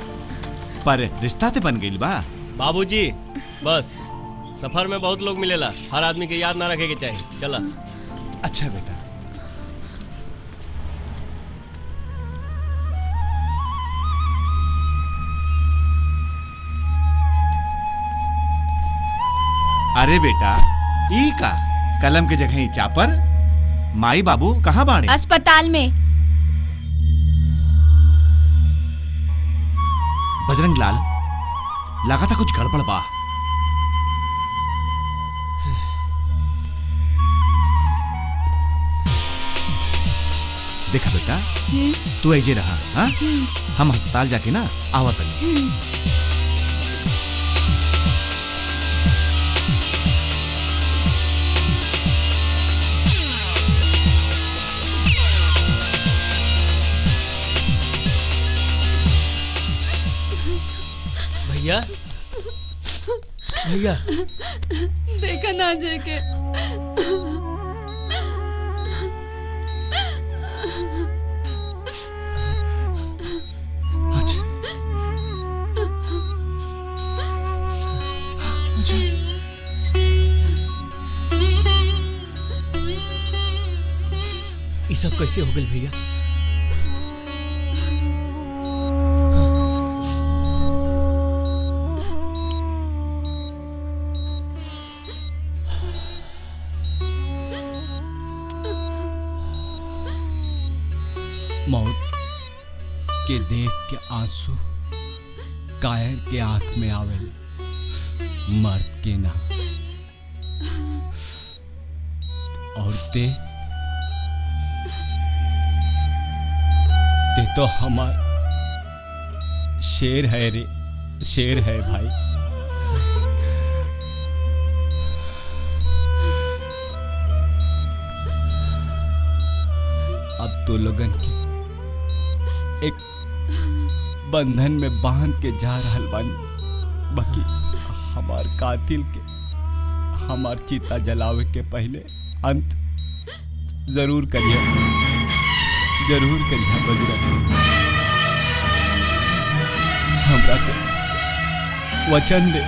पर रिश्ता ते बन गइल बा। बाबूजी बस, सफर में बहुत लोग मिलेला, हर आदमी के याद ना रखे के चाहिए। चला। अच्छा बेटा। अरे बेटा, ई का कलम के जगह चापर। माई बाबू कहाँ बाड़े? अस्पताल में। बजरंग लाल, लगा था कुछ गड़बड़ बा। देखा बेटा, तू ऐजे रहा, हाँ? हम अस्पताल जाके ना आवत नहीं। भैया, भैया देखा ना जेके। अच्छा, अच्छा। ये सब कैसे हो गई भैया? मौत के देख के आंसू कायर के आंख में आवेल, मर्द के ना। और ते तो हमार शेर है रे, शेर है भाई। अब तो लोगन के एक बंधन में बांध के जा रहल बानी, बाकी हमार कातिल के हमार चिता जलावे के पहले अंत जरूर करिए, जरूर करिया बजरंग, हमरा के वचन दे,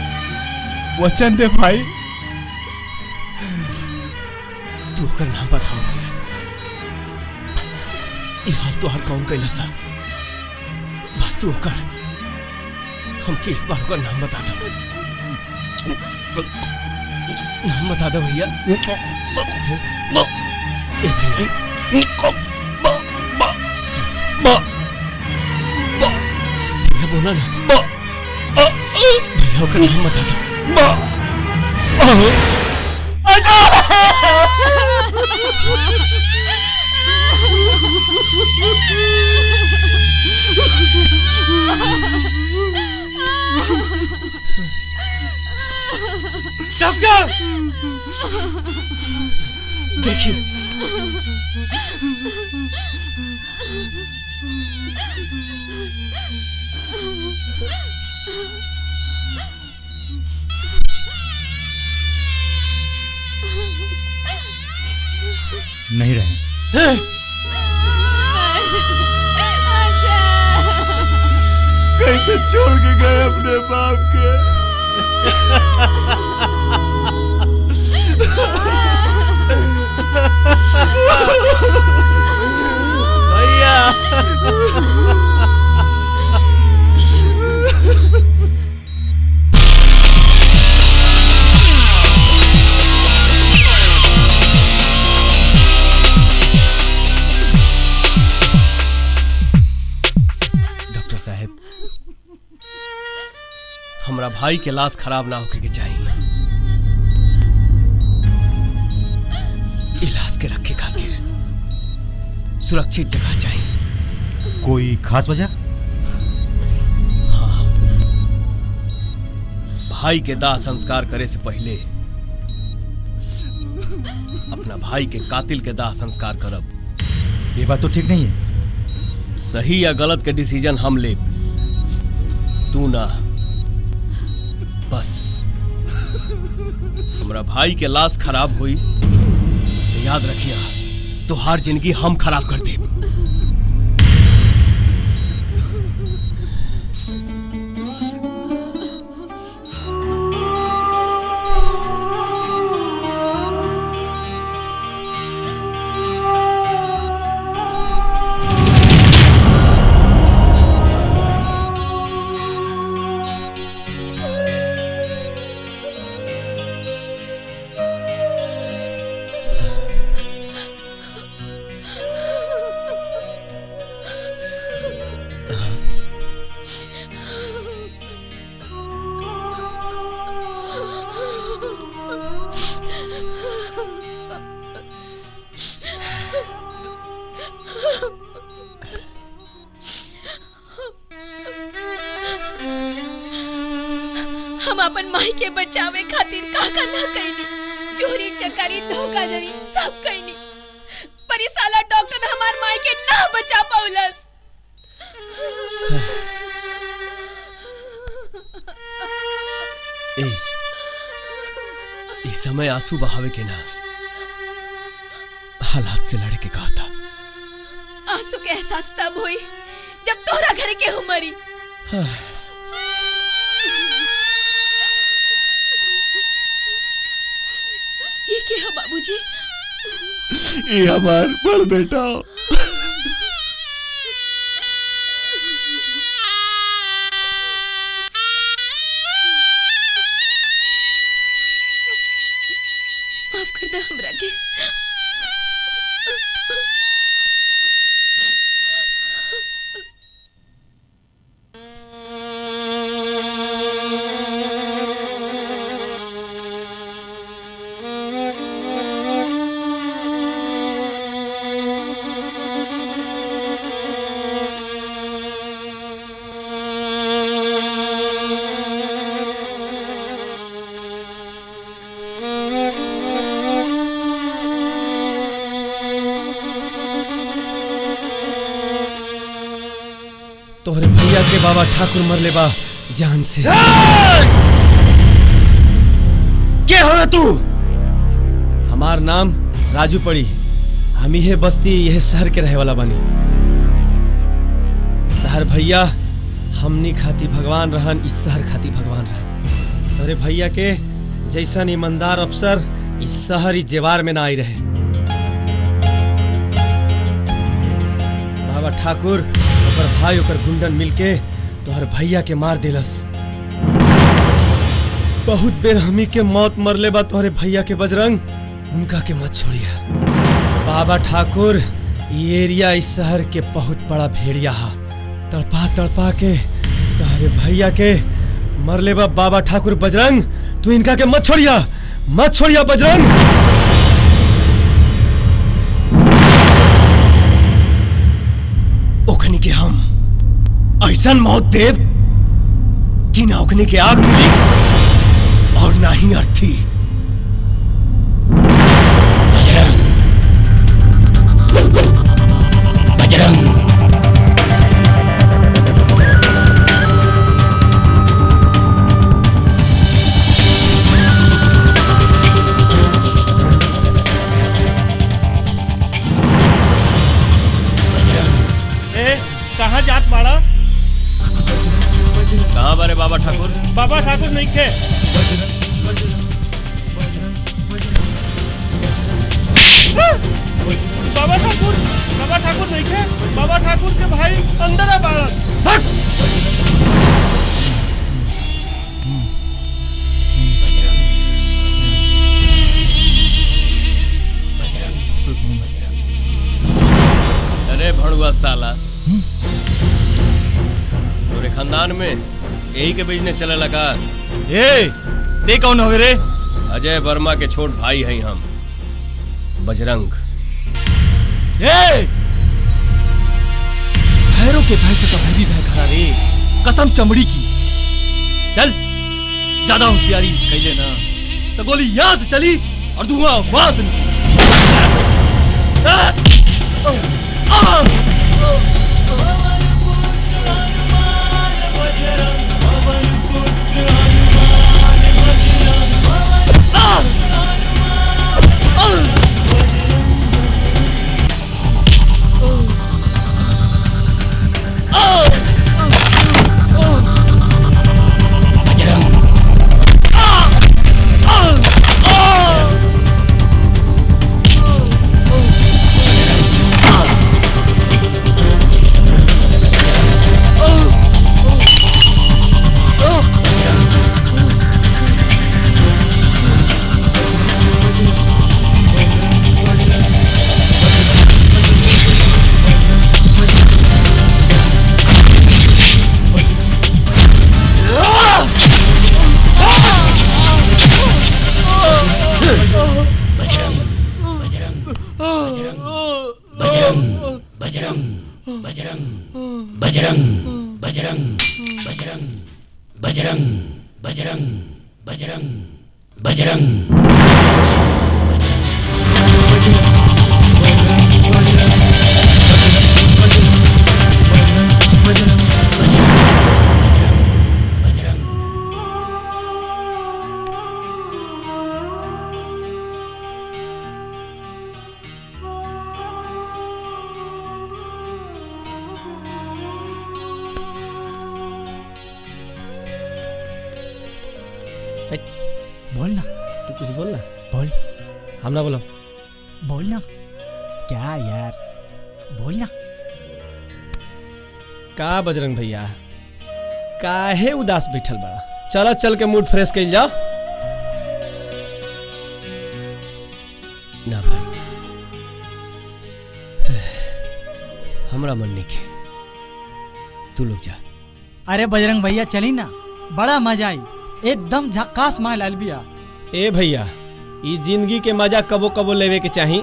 वचन दे भाई। तू ओकर नाम बताओ भाई, ई हाल तोहर कौन कैला सा? बस तू ओकर, हमके एक बार ओकर नाम बता दो, नाम बता दो भैया। ए भैया, भैया बोला ना, भैया ओकर नाम बता दो। डॉक्टर देखिए, नहीं रहे। कैसे छोड़ के गए अपने बाप के। भैया डॉक्टर साहब, हमरा भाई के लाश खराब ना होके के चाहिए। लाश के रखे खातिर सुरक्षित जगह चाहिए। कोई खास वजह? हाँ, भाई के दाह संस्कार करे से पहले अपना भाई के कातिल के दाह संस्कार करब। ये बात तो ठीक नहीं है। सही या गलत के डिसीजन हम ले, तू ना। बस हमरा भाई के लाश खराब हुई तो याद रखिया तुहार जिंदगी हम खराब कर दे। हम अपन माई के बचावे खातिर का का ना कैली, चोरी चकारी धोखाधड़ी सब कैली, पर ई साला डॉक्टर हमार माई के ना बचा पौलस। ए, इस समय आंसू बहावे के ना, हालात से लड़े के कहा था। आंसू के एहसास तब हुई जब तोहरा घर के हूँ मरी। ये क्या है बाबूजी? ये हमार बड़ बेटा। माफ कर दे हमरा के। तोहरे भैया के बाबा ठाकुर मरले बा जान से। के हो तू? हमार नाम राजू पड़ी, हम यह बस्ती यह शहर के रहे वाला बानी। तहर भैया हमनी खाती भगवान रहन, इस शहर खाती भगवान रहन। तोरे भैया के जैसन ईमानदार अफसर इस शहर इस जेवार में ना आई रहे। बाबा ठाकुर ओकर भाई ओकर गुंडन मिलके तोहर भैया के मार दिलस। बहुत बेर हमी के मौत मरले बा तोहरे भैया के बजरंग, उनका के मत छोड़िया। बाबा ठाकुर ये एरिया इस शहर के बहुत बड़ा भेड़िया हा। तड़पा तड़पा के तोहरे भैया के मरले बा बाबा ठाकुर बजरंग, तू इनका के मत छोड़िया, मत छोड़िया बजरंग। ओखनी के हम ऐसा मौत देव कि ना ओखनी के आग मिली और ना ही अर्थी। बजरंग बजरंग। कहाँ जात बाड़ा? कहाँ बारे बाबा ठाकुर? बाबा ठाकुर नहीं खे। बाबा ठाकुर, बाबा ठाकुर नहीं खे। बाबा ठाकुर के भाई अंदर है बाड़ा। अरे भड़ुआ साला, तोरे खानदान में यही के बिजनेस चले लगा। ए, ते कौन हो रे? अजय वर्मा के छोट भाई हैं हम, बजरंग। ए, भैरों के भय से तो भय भी भय खड़ा रे, कसम चमड़ी की। चल, ज्यादा होशियारी कैले ना तो गोली यहाँ से चली और धुआं वहां से निकली। बोल ना, तू कुछ बोल ना। बोल। हम ना बोलो। बोल ना। क्या यार, बोल ना। का बजरंग भैया काहे उदास बैठल बा? चला चल के मूड फ्रेश कर जाओ। ना भाई, हमरा मन नहीं के, तू लोग जा। अरे बजरंग भैया चली ना, बड़ा मजा आई, एकदम झक्कास माल अलबिया। ए भैया, ई जिंदगी के मजा कबो कबो लेवे के चाही।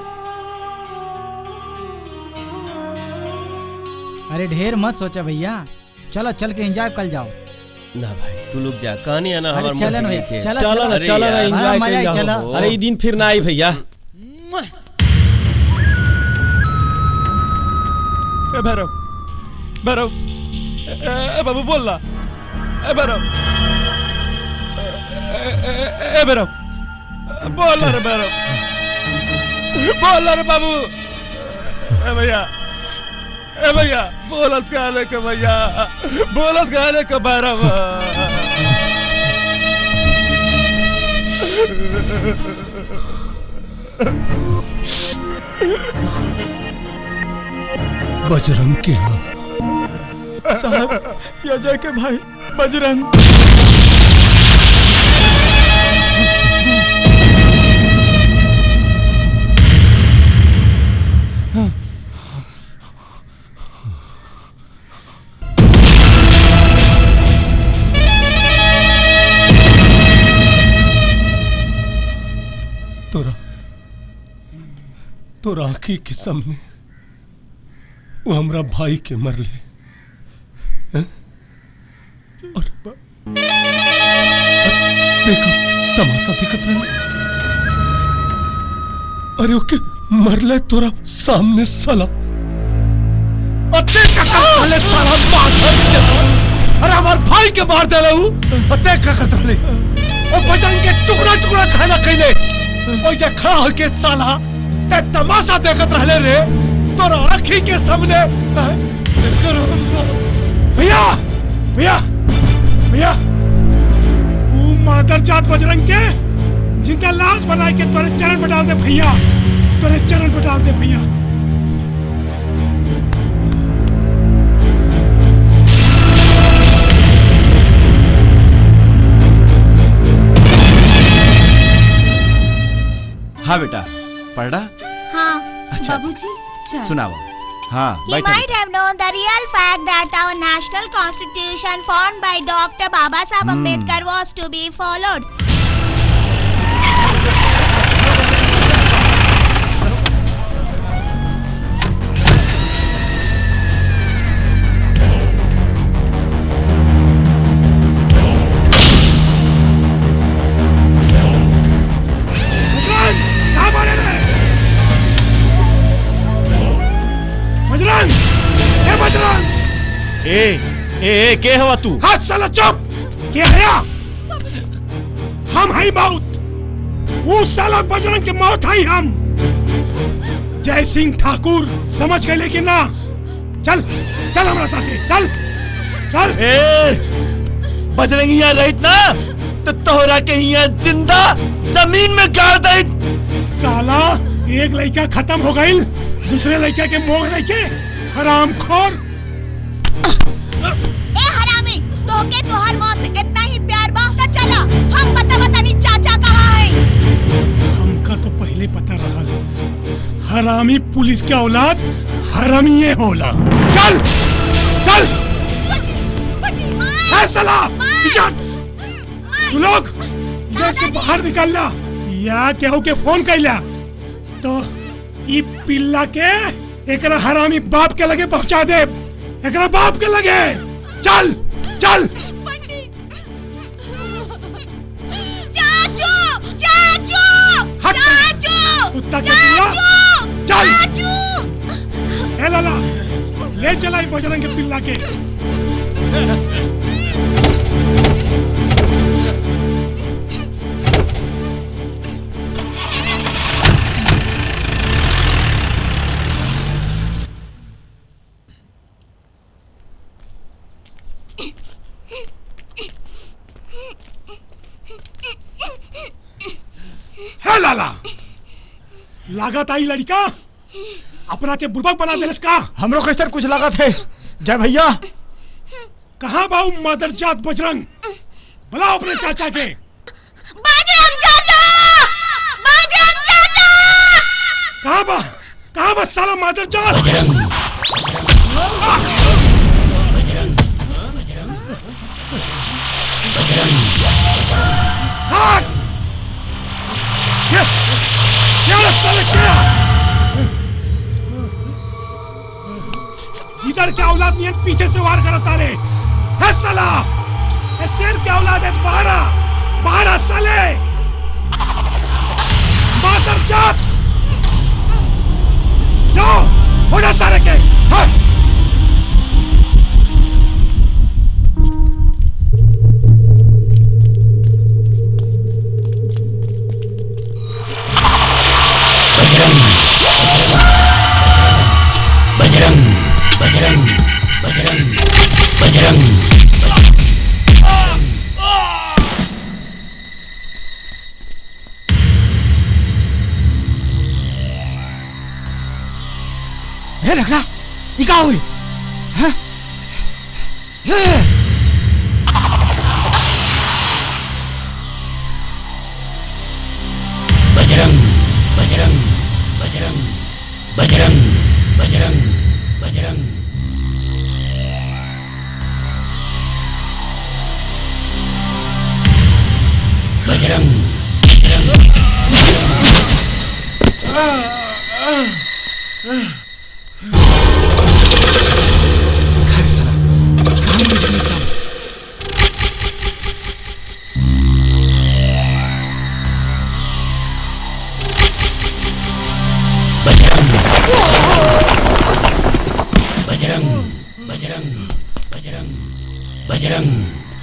अरे ढेर मत सोचा भैया, चलो चल के एंजॉय कर जाओ। ना भाई, तू लोग जा, कहानी है ना हमार चलो ना, चलो ना, चलो ना, एंजॉय कर जाओ। अरे ई दिन फिर ना आई भैया। ए भैरव, भैरव, ए बाबू बोल ना। ए भैरव, ए भैरव, बोल रे भैरव, बोल रे बाबू। ए भैया, ए भैया, बोलत गाने के भैया, बोलत गाने के भैरव। बजरंग के हाँ साहब, या जय के भाई बजरंग। तोरा तोरा आखी के सामने वो हमरा भाई के मरले हैं? और देखो तमाशा दिखत रहे। अरे ओके मरले तोरा सामने साला। अते साले साला मार। अरे हमार भाई के मार दे हूँ। अते का करत रहे ओ बजरंग के टुकड़ा टुकड़ा खाना खैले। ओ जे खड़ा होके साला ते तमाशा देखत रहले रे तोरा आंखी के सामने। भैया भैया भैया, वो मादर जात बजरंग के जिनका लाश बना के तोरे चरण पर डाल दे भैया, तोरे चरण पर डाल दे भैया। हाँ बेटा, पढ़ा? हाँ। अच्छा बाबूजी सुनाओ। हाँ, He might have known the real fact that our national constitution formed by Dr. Baba Saheb Ambedkar was to be followed. ए ए ए के हवा तू? हाथ साला चुप। के हया? हम हई मौत। वो साला बजरंग के मौत हई हम। जय सिंह ठाकुर समझ गए लेकिन ना। चल चल हमारा साथी, चल चल। ए बजरंग यहाँ रहित ना तो तोहरा के यहाँ जिंदा जमीन में गाड़ दे। साला एक लड़का खत्म हो गई, दूसरे लड़का के मोह नहीं के हरामखोर। ए हरामी, तोके तोहर मौत से इतना ही प्यार बा त चला हम बता बतानी चाचा कहाँ है। हमका तो पहले पता रहल हरामी पुलिस के औलाद हरामी ये होला। चल चल। ए साला तू लोग इधर से बाहर निकल ला या केहू के फोन कैला तो ई पिल्ला के एकरा हरामी बाप के लगे पहुंचा दे, एकरा बाप के लगे। चल चल। चाचू चाचू चाचू कुत्ता के पिल्ला, चल। ए लाला ले चला ई बजरंग के पिल्ला के। है लाला, लागत आई लड़का अपना के बुड़बक बना देलस का। हमरो कैसे कुछ लागत है जय भैया। कहाँ बाऊ मदर जात बजरंग, बुलाओ अपने चाचा के। बजरंग चाचा, बजरंग चाचा। कहाँ बा, कहाँ बा साला मादर जात। बजरंग क्या इधर क्या औलाद नहीं है, पीछे से वार करता रे। है साला, है शेर क्या औलाद है, बाहर बाहर साले मादर जात। जाओ हो जा सारे के। हाँ। बजरंग बजरंग बजरंग बजरंग। हे रखना ये क्या हुई हैं? बजरंग बजरंग बजरंग बजरंग बजरंग बजरंग। बजरंग बजरंग बजरंग बजरंग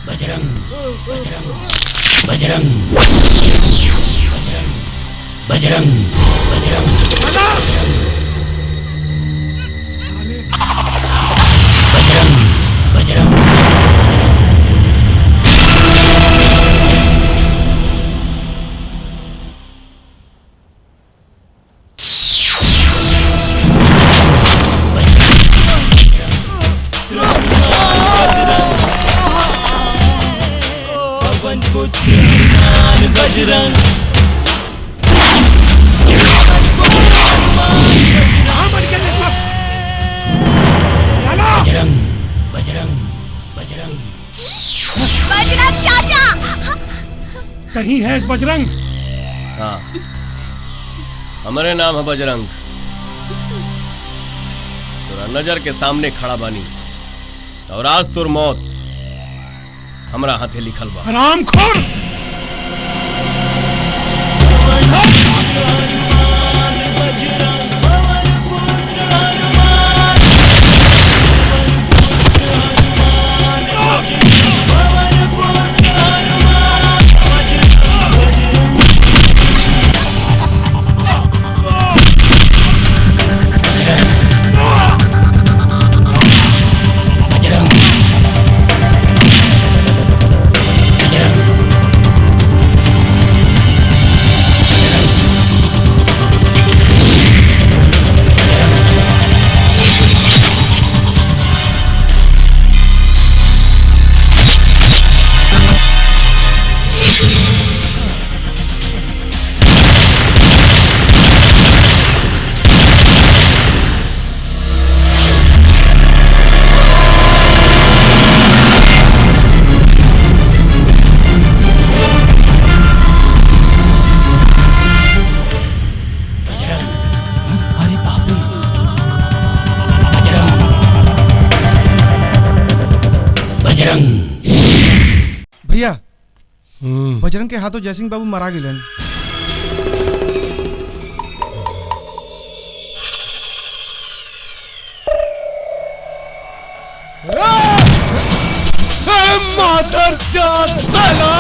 बजरंग बजरंग बजरंग बजरंग बजरंग बजरंग बजरंग बजरंग। बजरंग बजरंग बजरंग बजरंग बजरंग चाचा कहीं है इस बजरंग? हाँ, हमारे नाम है बजरंग। तोरा नजर के सामने खड़ा बानी और आज तोर मौत हमरा हाथे लिखल बा। हरामखोर! भैया, बजरंग के हाथों जयसिंह बाबू मारा गिलन। मादर जात साला!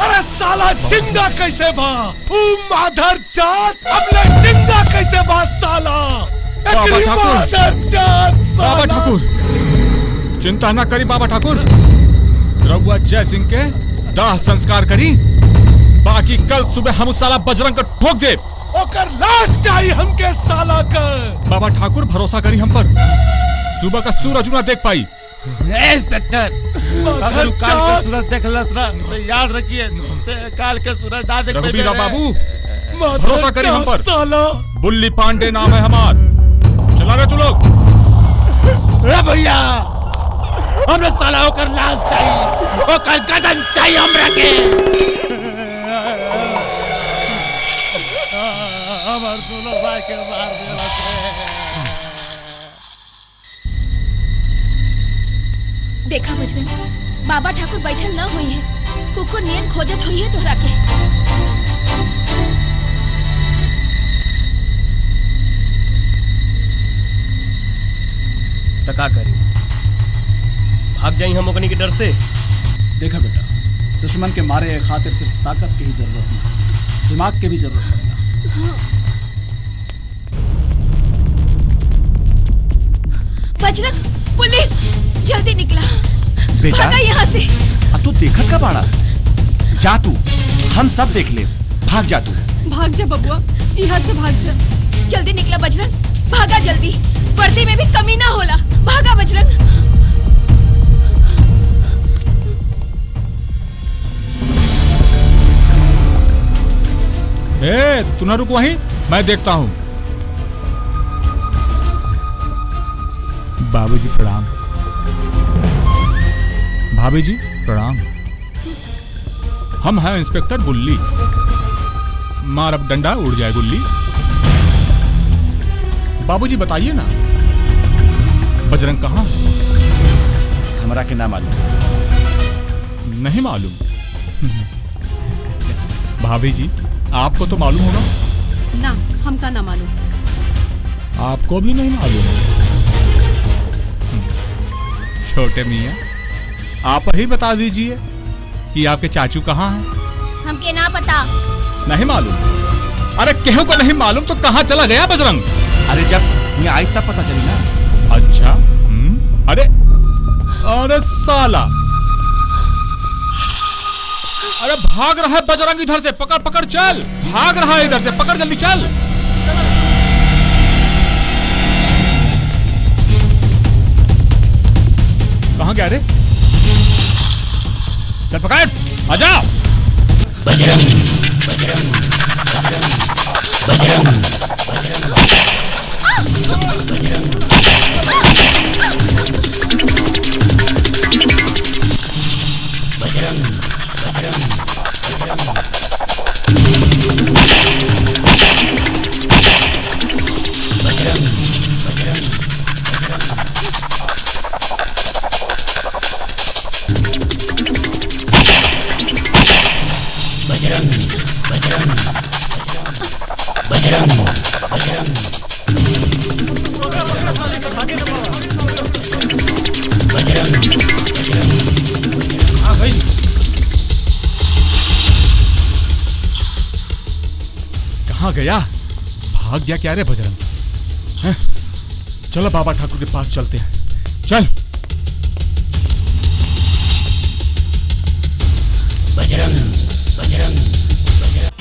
अरे साला जिंदा कैसे बा? ऊ मादर जात अपने जिंदा कैसे बा साला? बाबा ठाकुर, मादर जात साला! बाबा ठाकुर चिंता ना करी। बाबा ठाकुर रघुआ जय सिंह के दाह संस्कार करी, बाकी कल सुबह हम उस साला बजरंग को ठोक दे। ओकर लाश चाहिए हमके साला का। बाबा ठाकुर भरोसा करी हम पर, सुबह का सूरज ना देख पाई। इंस्पेक्टर, अगर काल के सूरज देख लस ना तो याद रखिए काल के सूरज ना देख। रघुबीरा बाबू भरोसा करी हम पर, साला बुल्ली पांडे नाम है हमार। चला रहे तू लोग। भैया हमने साला होकर लाश चाहिए, होकर गदन चाहिए हमरा के। हमार दोनों भाई के मार देला। देखा बजरंग, बाबा ठाकुर बैठल न हुई है, कुकुर नियन खोजत हुई है तोहरा के। तका करी भाग जाई हम ओकनी के डर से। देखा बेटा, दुश्मन के मारे के खातिर सिर्फ ताकत की ही जरूरत नहीं, दिमाग की भी जरूरत पड़ेगा। बजरंग, पुलिस, जल्दी निकला। बेटा भागा यहाँ से। अब तू देखत का बाड़ा, जा तू, हम सब देख ले, भाग जा तू। भाग जा बबुआ, यहाँ से भाग जा। जल्दी निकला बजरंग, भागा जल्दी, वर्दी में भी कमी ना होला, भागा बजरंग। ए, तू ना रुक वहीं, मैं देखता हूँ। बाबूजी प्रणाम, भाभी जी प्रणाम। हम हैं इंस्पेक्टर गुल्ली, मार अब डंडा उड़ जाए गुल्ली। बाबूजी बताइए ना, बजरंग कहाँ? हमरा के ना मालूम। नहीं मालूम? भाभी जी आपको तो मालूम होगा ना? हमका ना मालूम। आपको भी नहीं मालूम? छोटे मियाँ आप ही बता दीजिए कि आपके चाचू कहाँ हैं? हमके ना पता। नहीं मालूम? अरे केहू को नहीं मालूम तो कहाँ चला गया बजरंग? अरे जब ये आई तब पता चली ना। अच्छा, अरे अरे साला, अरे भाग रहा है बजरंग इधर से, पकड़ पकड़ चल, भाग रहा है इधर से, पकड़ जल्दी चल। कहाँ गया रे? चल पकड़, आ जाओ। बजरंग बजरंग बजरंग बजरंग बजरंग बजरंग बजरंग बजरंग बजरंग बजरंग बजरंग बजरंग बजरंग बजरंग बजरंग। हाँ भाई, कहाँ गया? भाग गया क्या रे बजरंग? हैं? चलो बाबा ठाकुर के पास चलते हैं, चल। बजरंग बजरंग बजरंग।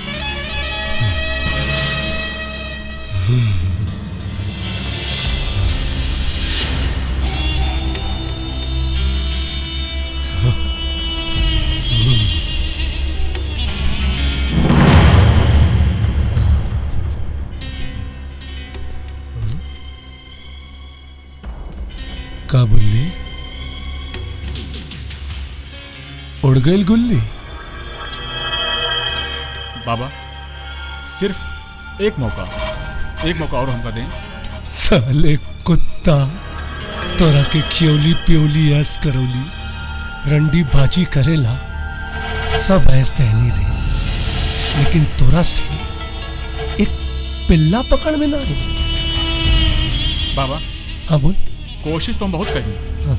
का बुल्ली उड़ गई गुल्ली। बाबा सिर्फ एक मौका, एक मौका और हमका दें। साले कुत्ता, तोरा के खियौली पियोली ऐस करौली रंडी बाजी करेला सब ऐस दहनी रे, लेकिन तोरा से एक पिल्ला पकड़ में ना रे। बाबा हाँ बोल। कोशिश तो हम बहुत करी, हाँ।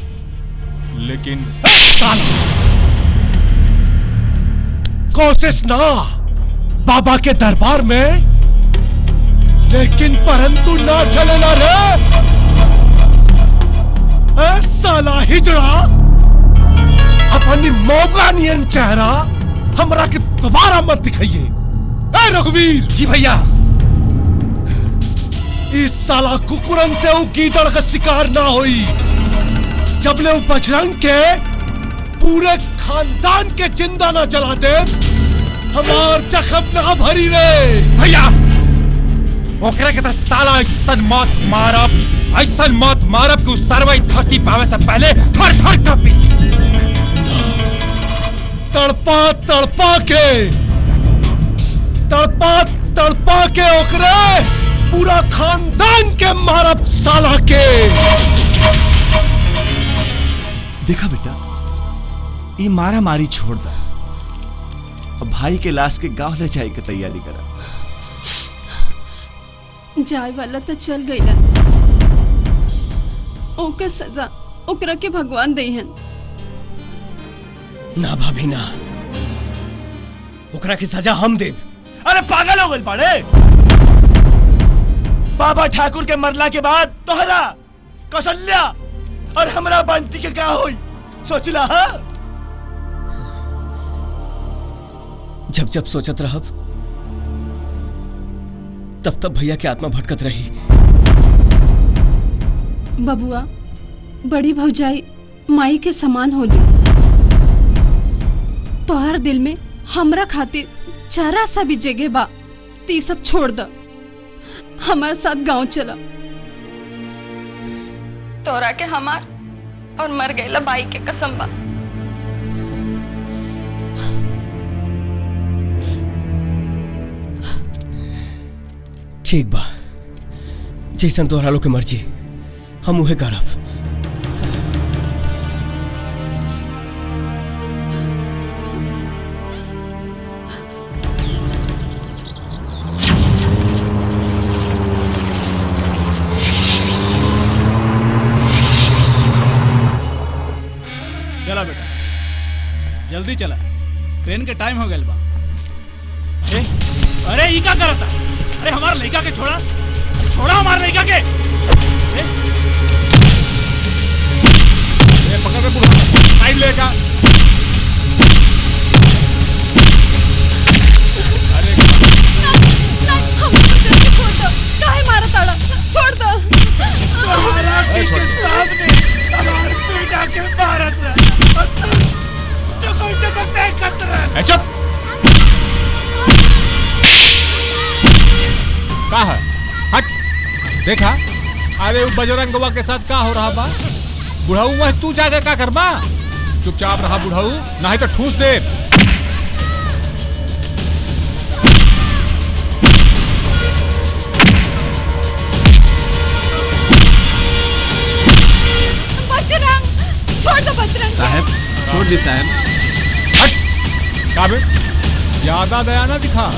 लेकिन साला कोशिश ना बाबा के दरबार में, लेकिन परंतु ना चलेला रे। ए साला हिजड़ा, अपनी मौका नियन चेहरा हमरा के दोबारा मत दिखाइए। ए रघुवीर जी भैया, इस साला कुकुरन से वो गीदड़ का शिकार ना होई जबले वो बजरंग के पूरे खानदान के जिंदा ना जला दे, हमार जख्म ना भरी रे। भैया ओकरा के साला ऐसन मौत मारब, ऐसन मौत मारब कि उस सरवई धरती पावे से पहले थर थर कांपी। तड़पा तड़पा के, तड़पा तड़पा के ओकरे पूरा खानदान के मारब साला के। देखा बेटा, ये मारा मारी छोड़ दा, अब भाई के लाश के गांव ले जाए के तैयारी करा। जाए वाला तो चल गईलन, ओकर सजा ओकरा के भगवान देहन। ना भाभी ना, ओकरा की सजा हम देब। अरे पागल हो गए बाड़े, बाबा ठाकुर के मरला के बाद तोहरा कौशल्या और हमरा बंटी के का होई सोचला? हा, जब जब सोचत रहब तब तब भैया के आत्मा भटकत रही। बबुआ, बड़ी भौजाई माई के समान होली। तोहर दिल में हमरा खातिर जरा सा भी जगह बा ती सब छोड़ द, हमारे साथ गांव चला। तोरा के हमार और मर गईला बाई के कसम बा। ठीक बा, जैसन तोहरा लोग के मर्जी, हम उहे करब। चला बेटा, जल्दी चला, ट्रेन के टाइम हो गया बा। अरे ई का करता? अरे हमारा लड़का के छोड़ा, छोड़ा हमारे लड़का के। ए, पकड़ के पूरा साइड लेगा। अरे ना, हम तो छोड़ दो, काहे मारा ताड़ा? छोड़ दो। तुम्हारा के सामने हमारे बेटा के मारत रहा और तुम टुकुर टुकुर देखत रहा। चुप का है? हट, देखा अरे वो बजरंगवा के साथ का हो रहा बा? बुढ़ऊ वह तू जाके का करबा? चुपचाप रहा बुढ़ऊ, नहीं तो ठूस दे। बजरंग, छोड़ दो बजरंग। साहब छोड़ दी साहब। हट, काबिल ज्यादा दया ना दिखा।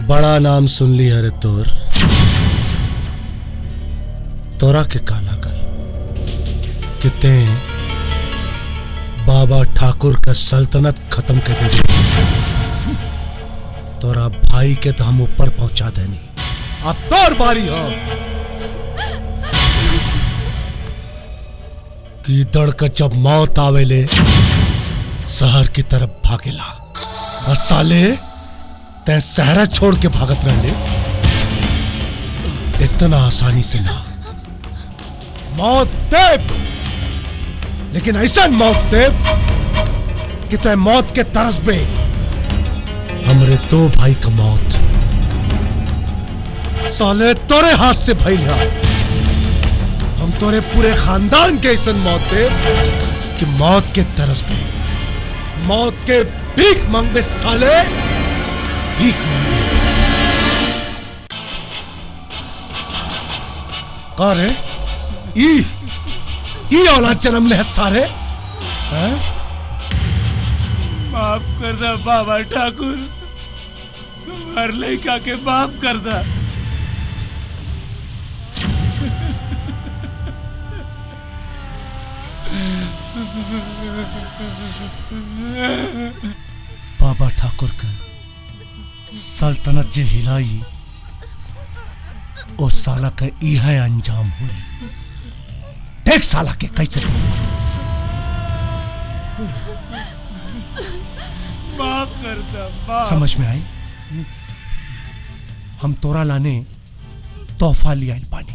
बड़ा नाम सुन ली हरे तोर, तोरा के काला कल कितने बाबा ठाकुर का सल्तनत खत्म कर दे। तोरा भाई के तो हम ऊपर पहुंचा देनी, अब तोर बारी हो। गीदड़ का जब मौत आवेले शहर की तरफ भागेला और साले तै सहरा छोड़ के भागत रहले, इतना आसानी से ना। मौत देव, लेकिन ऐसा मौत देव कि तै मौत के तरस बे। हमरे दो भाई का मौत साले तोरे हाथ से भइल है। हम तोरे पूरे खानदान के ऐसा मौत दे कि मौत के तरस पे, मौत के भीख मांगबे साले, भीख मांगबे। का रे ई ई औलाद जन्म ले सारे हैं? माफ कर दा बाबा ठाकुर, हर लड़का के माफ कर दा। बाबा ठाकुर का सल्तनत जे हिलाई ओ साला का इह अंजाम हुई। देख साला के कैसे माफ कर दा। समझ में आई? हम तोरा लाने तोहफा लिया पानी,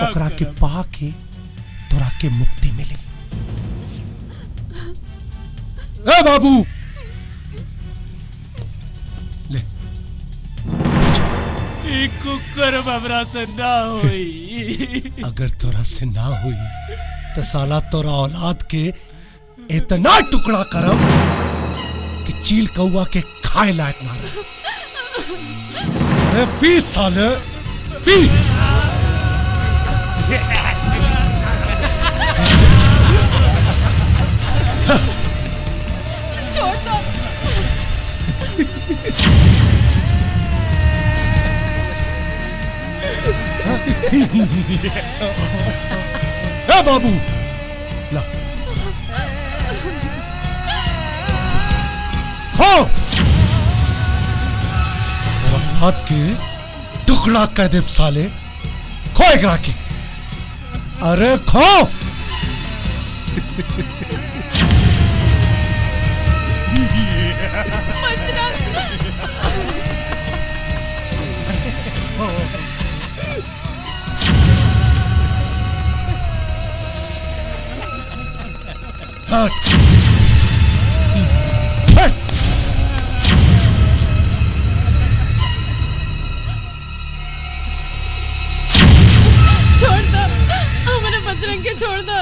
ओकरा के पा के तोरा के मुक्ति मिली। ए बाबू ले, कुकर हमरा से ना होई। अगर तोरा से ना हुई तो साला तोरा औलाद के इतना टुकड़ा करब कि चील कौआ के खाए लायक ना रहे। अरे पी साले पी। छोड़ दो। ए बाबू ला हो, हाथ के टुकड़ा कर दे साले, खो एकरा के, अरे खो। छोड़ दो हमारे बजरंग के, छोड़ दो।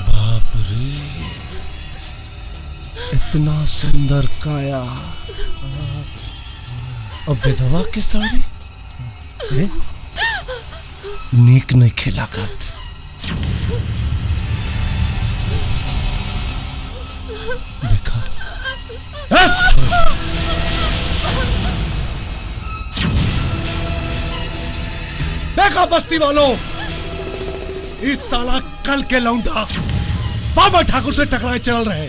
बाप रे, इतना सुंदर काया और विधवा के साड़ी नीक नहीं खेला करत। देखा देखा बस्ती वालों, इस साला कल के लौंडा बाबा ठाकुर से टकराए चल रहे।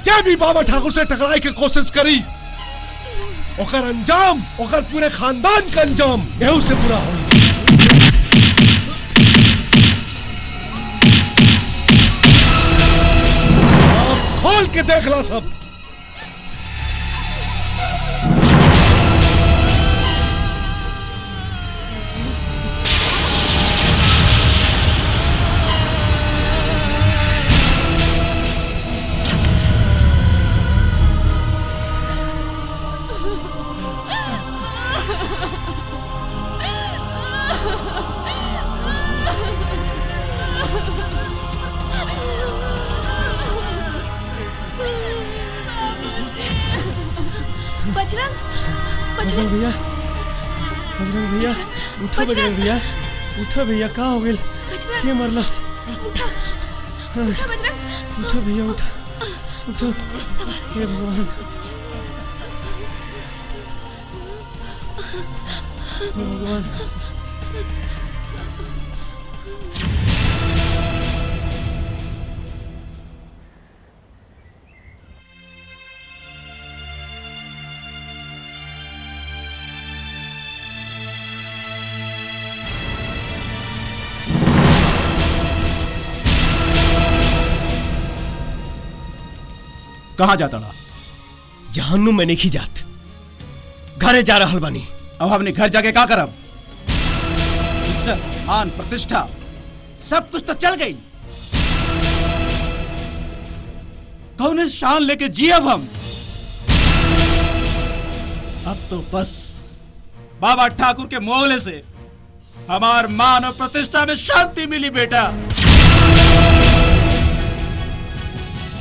जे भी बाबा ठाकुर से टकराए की कोशिश करी, ओकर अंजाम, ओकर पूरे खानदान का अंजाम एहू से पूरा हो। आप खोल के देख ला सब। बजरंग, बजरंग भैया, बजरंग भैया उठो, बजरंग भैया उठो भैया, का हो गेल? के मरलस? उठा, उठा बजरंग, उठो भैया, उठो उठो। हे भगवान, हे भगवान। कहाँ जाता रहा? जहन्नुम में नहीं जात, घरे जा रहल बानी। अब हमने घर जाके का करब? इज्जत, मान, प्रतिष्ठा सब कुछ तो चल गई। कौन शान लेके जियब हम? अब तो बस बाबा ठाकुर के मोहले से हमार मान और प्रतिष्ठा में शांति मिली। बेटा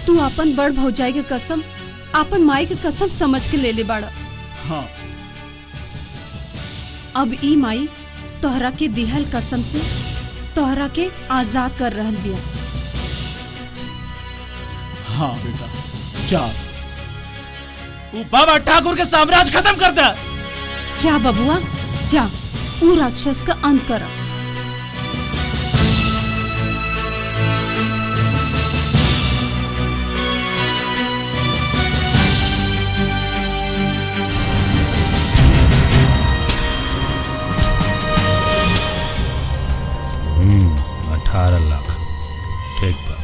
तू अपन बड़ भौजाई के कसम, अपन माई के कसम समझ के ले ले बाड़ा। हाँ। अब ई माई तोहरा के दिहल कसम से तोहरा के आजाद कर रहल बिया। हाँ बेटा, जा, वो बाबा ठाकुर के साम्राज्य खत्म कर दे। जा बबुआ जा, वो राक्षस का अंत कर। 18 लाख, ठीक बा।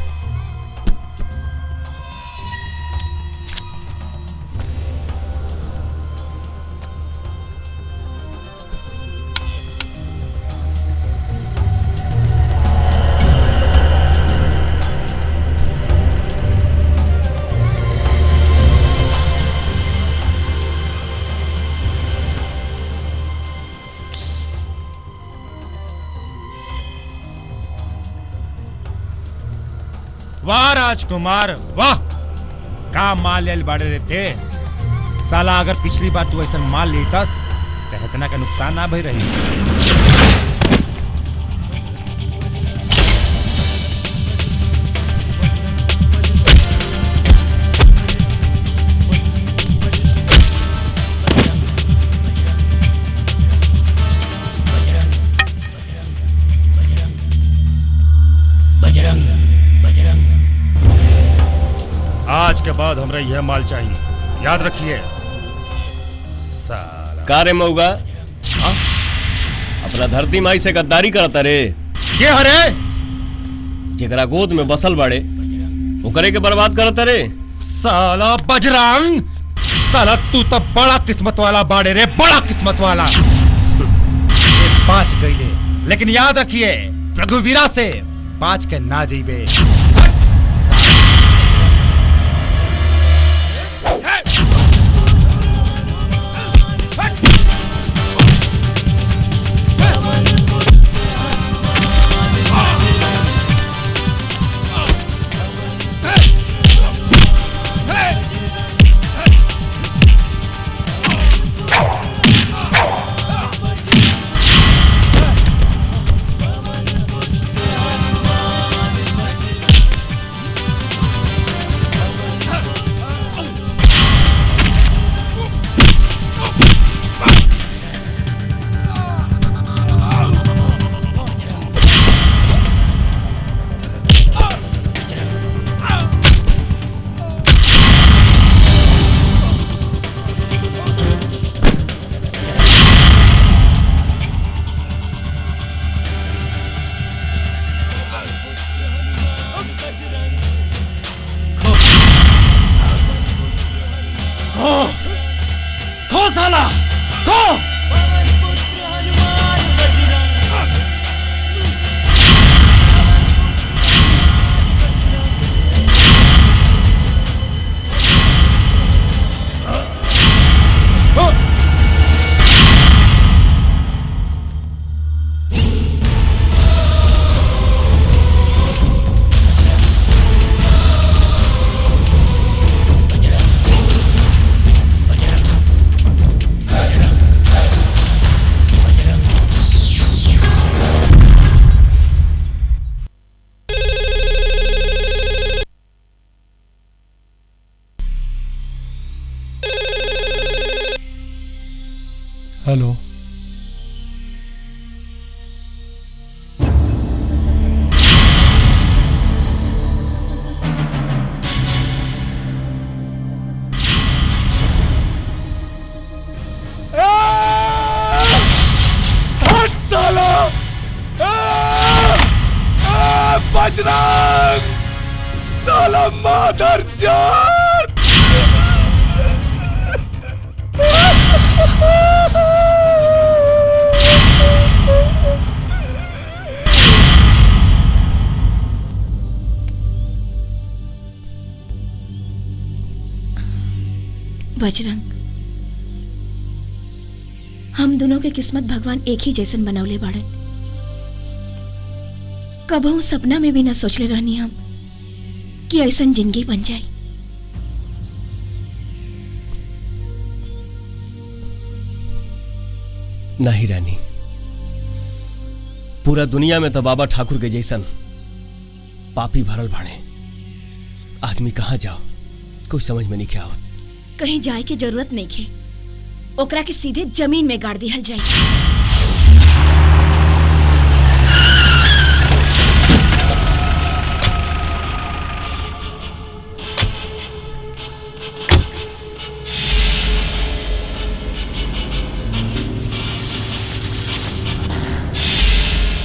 वाह राजकुमार वाह, का माल लेल बाड़े रे थे साला। अगर पिछली बार तू ऐसा माल लेता तो इतना का नुकसान ना भई रही। आज के बाद हमरा यह माल चाहिए, याद रखिए साला। का रे मऊगा, अपना धरती माई से गद्दारी करता रे। के हरे जेकरा गोद में बसल बाड़े ओकरे के बर्बाद करता रे साला बजरंग। साला तू तो बड़ा किस्मत वाला बाड़े रे, बड़ा किस्मत वाला। ये पांच गईले, लेकिन याद रखिए रघुवीरा से पांच के ना जीबे। हेलो, साला बजरंग, साला मादर जात। बजरंग, हम दोनों के किस्मत भगवान एक ही जैसन बनौले बाड़न। कबहू सपना में भी न सोचले रहनी हम कि ऐसन जिंदगी बन जाए। नहीं रानी, पूरा दुनिया में तो बाबा ठाकुर के जैसन पापी भरल भाड़े। आदमी कहाँ जाओ कोई समझ में नहीं आवत। कहीं जाए के जरूरत नहीं खे, ओकरा के सीधे जमीन में गाड़ दिहल जाए।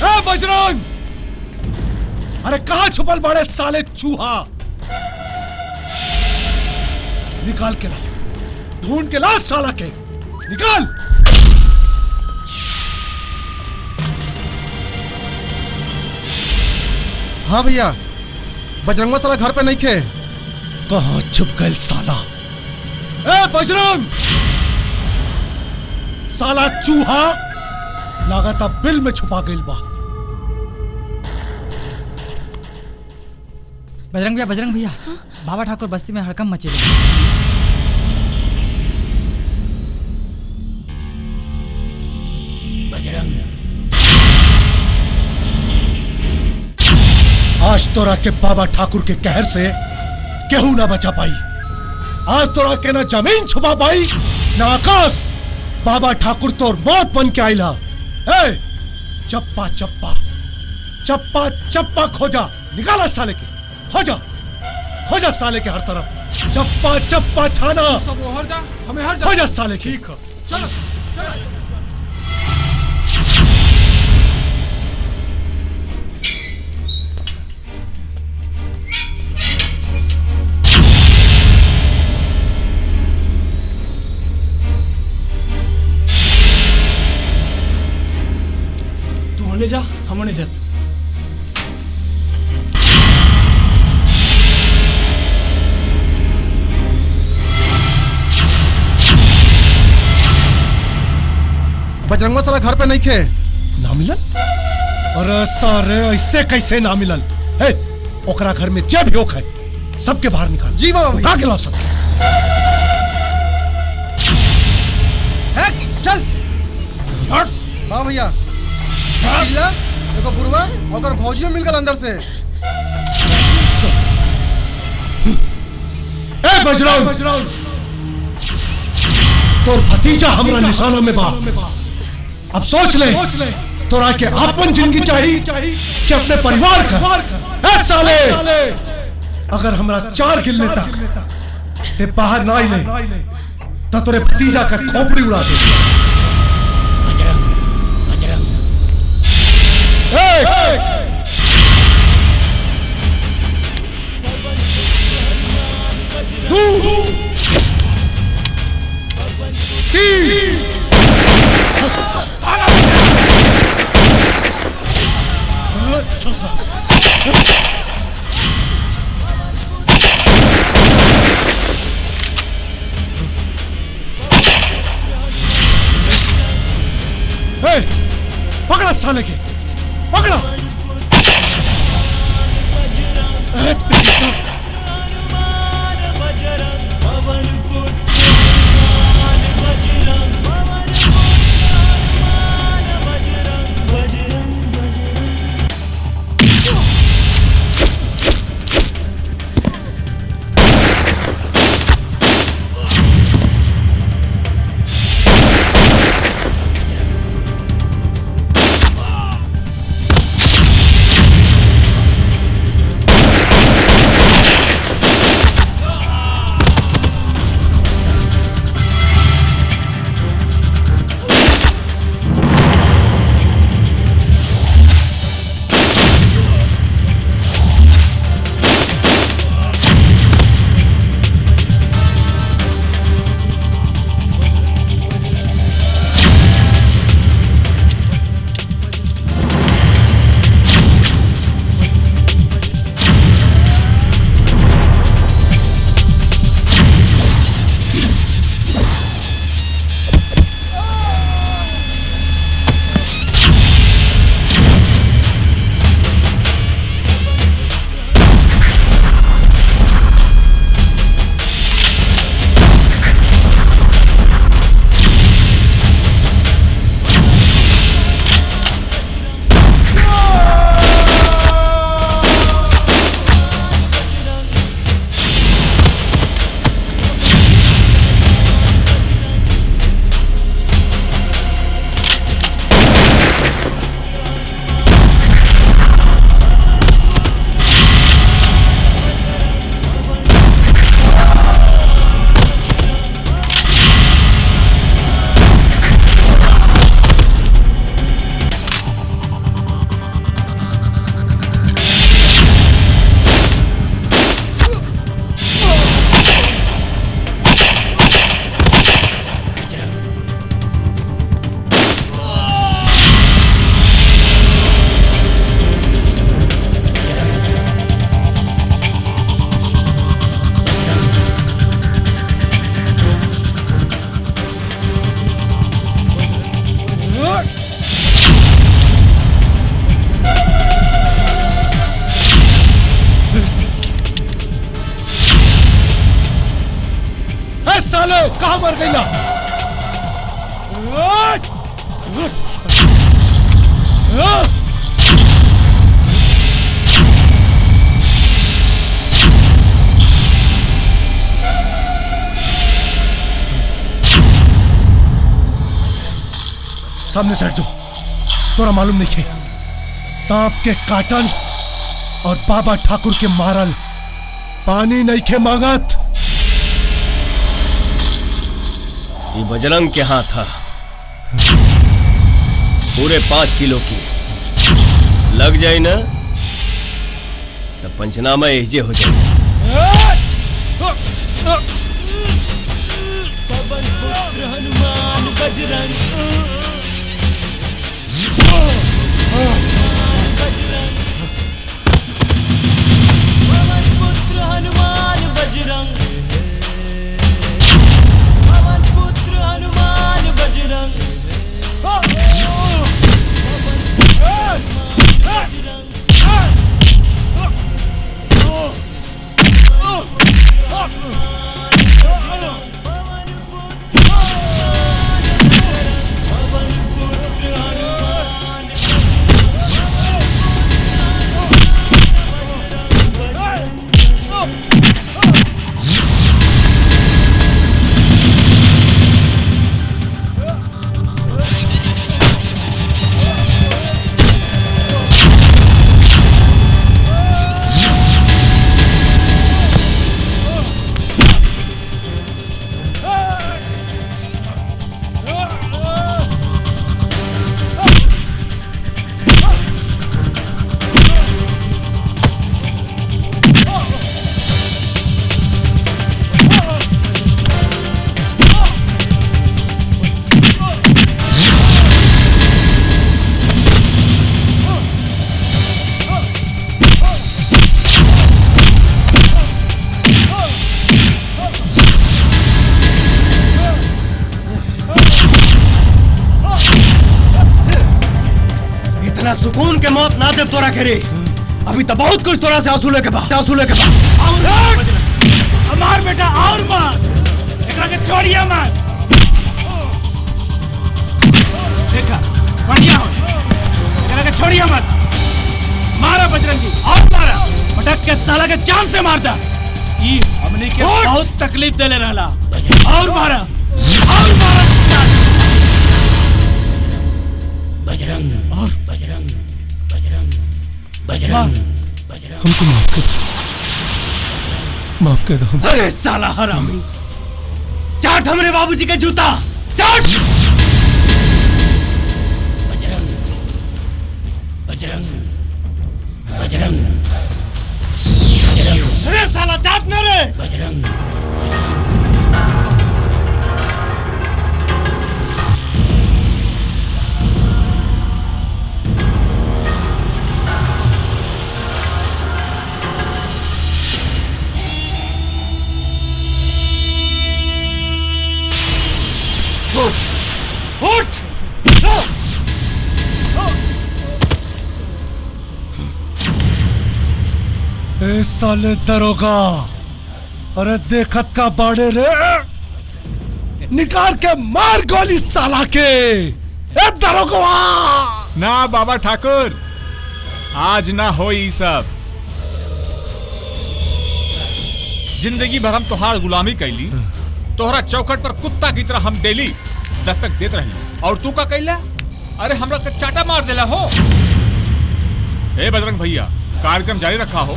ए बजरंग, अरे कहाँ छुपल बड़े साले चूहा, निकाल के ला, ढूंढ के ला साला के, निकाल। हाँ भैया, बजरंगवा साला घर पे नहीं खे। कहाँ छुप गए साला? ए बजरंग, साला चूहा लगातार बिल में छुपा गई बा। बजरंग भैया, बजरंग भैया, बाबा ठाकुर बस्ती में हड़कंप मचे। बजरंग आज तोरा के बाबा ठाकुर के कहर से केहू ना बचा पाई। आज तोरा के ना जमीन छुपा पाई ना आकाश। बाबा ठाकुर तोर मौत बन के आईला। ए चप्पा चप्पा चप्पा चप्पा खोजा, निकाला साले के, खोजा खोजा साले के हर तरफ, चप्पा चप्पा छाना, सब ओहर जा, हमें हर जा, खोजा साले के। ठीक है, चलो चलो। तू होने जा, हम होने जाते। बजरंगवा साला घर पे नहीं खे। ना मिलल? अरे सारे ऐसे कैसे ना मिलल? हे, ओकरा घर में जे भी होख है सबके बाहर निकाल। जी बाबा उठा के लाओ सबके। चल बाबा भैया, एगो बुढ़वा और भौजियो मिल गल अंदर से। ए बजरंग, तोर भतीजा हमरा निशाना में बा। अब सोच ले, तोरा के अपन जिंदगी चाहिए कि अपने परिवार का। ए साले, अगर हमरा 4 गिल्ले तक ते बाहर ना आइले तो तोरे भतीजा का खोपड़ी उड़ा दे। बजरंग बजरंग एक, दो, तीन। ए, पकड़ा साले के, पकड़ा। कैला। सामने से हट जाओ, तोरा मालूम नहीं है सांप के काटल और बाबा ठाकुर के मारल पानी नहीं खे मांगत। ये बजरंग के हाथ था, पूरे 5 किलो की लग जाए ना तो पंचनामा एजे हो जाए। पवन पुत्र हनुमान बजरंग, पवन पुत्र हनुमान बजरंग, पवन पुत्र हनुमान बजरंग, इतना सुकून के मौत ना दे तोरा के रे। अभी तो बहुत कुछ तोरा से आंसू लेके बा, आंसू लेके बा। हमार बेटा और मार, एकरा के छोड़िए मार। देखा बढ़िया हो, एकरा के छोड़िए मत। मारा बजरंगी और मारा, पटक के साला के जान से मारता। ई हमने के बहुत तकलीफ देले रहला। और मारा, और मारा बजरंग, और बजरंग, बजरंग, बजरंग, बजरंग। हमको माफ कर, माफ कर दो। अरे साला हरामी, चाट हमरे बाबूजी के जूता, चाट। बजरंग, बजरंग, बजरंग, बजरंग। अरे साला चाट न रे। बजरंग। उठ, ए साले दरोगा, अरे देखत का बाड़े रे, निकाल के मार गोली साला के। ए दरोगा ना बाबा ठाकुर, आज ना हो ई सब। जिंदगी भर हम तोहार गुलामी कैली, तोहरा चौखट पर कुत्ता की तरह हम डेली दस्तक देत रही, और तू का कैला? अरे हमरा के चाटा मार देला हो। ए बजरंग भैया, कार्यक्रम जारी रखा हो,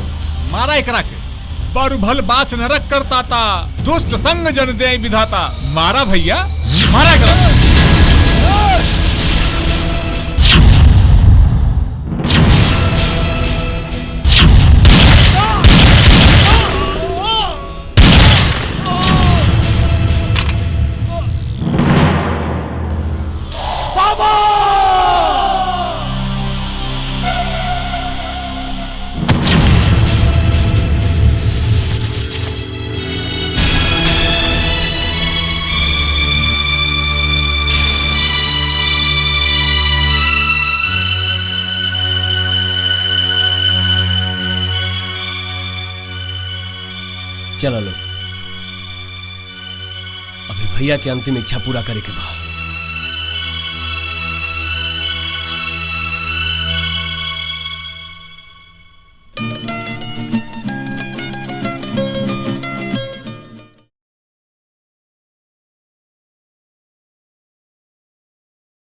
मारा एकरा के। बरु भल बास नरक करता ता, दुष्ट संग जन दे विधाता। मारा भैया, मारा एकरा। चला लो। अभी भैया के अंतिम इच्छा पूरा करे के बा।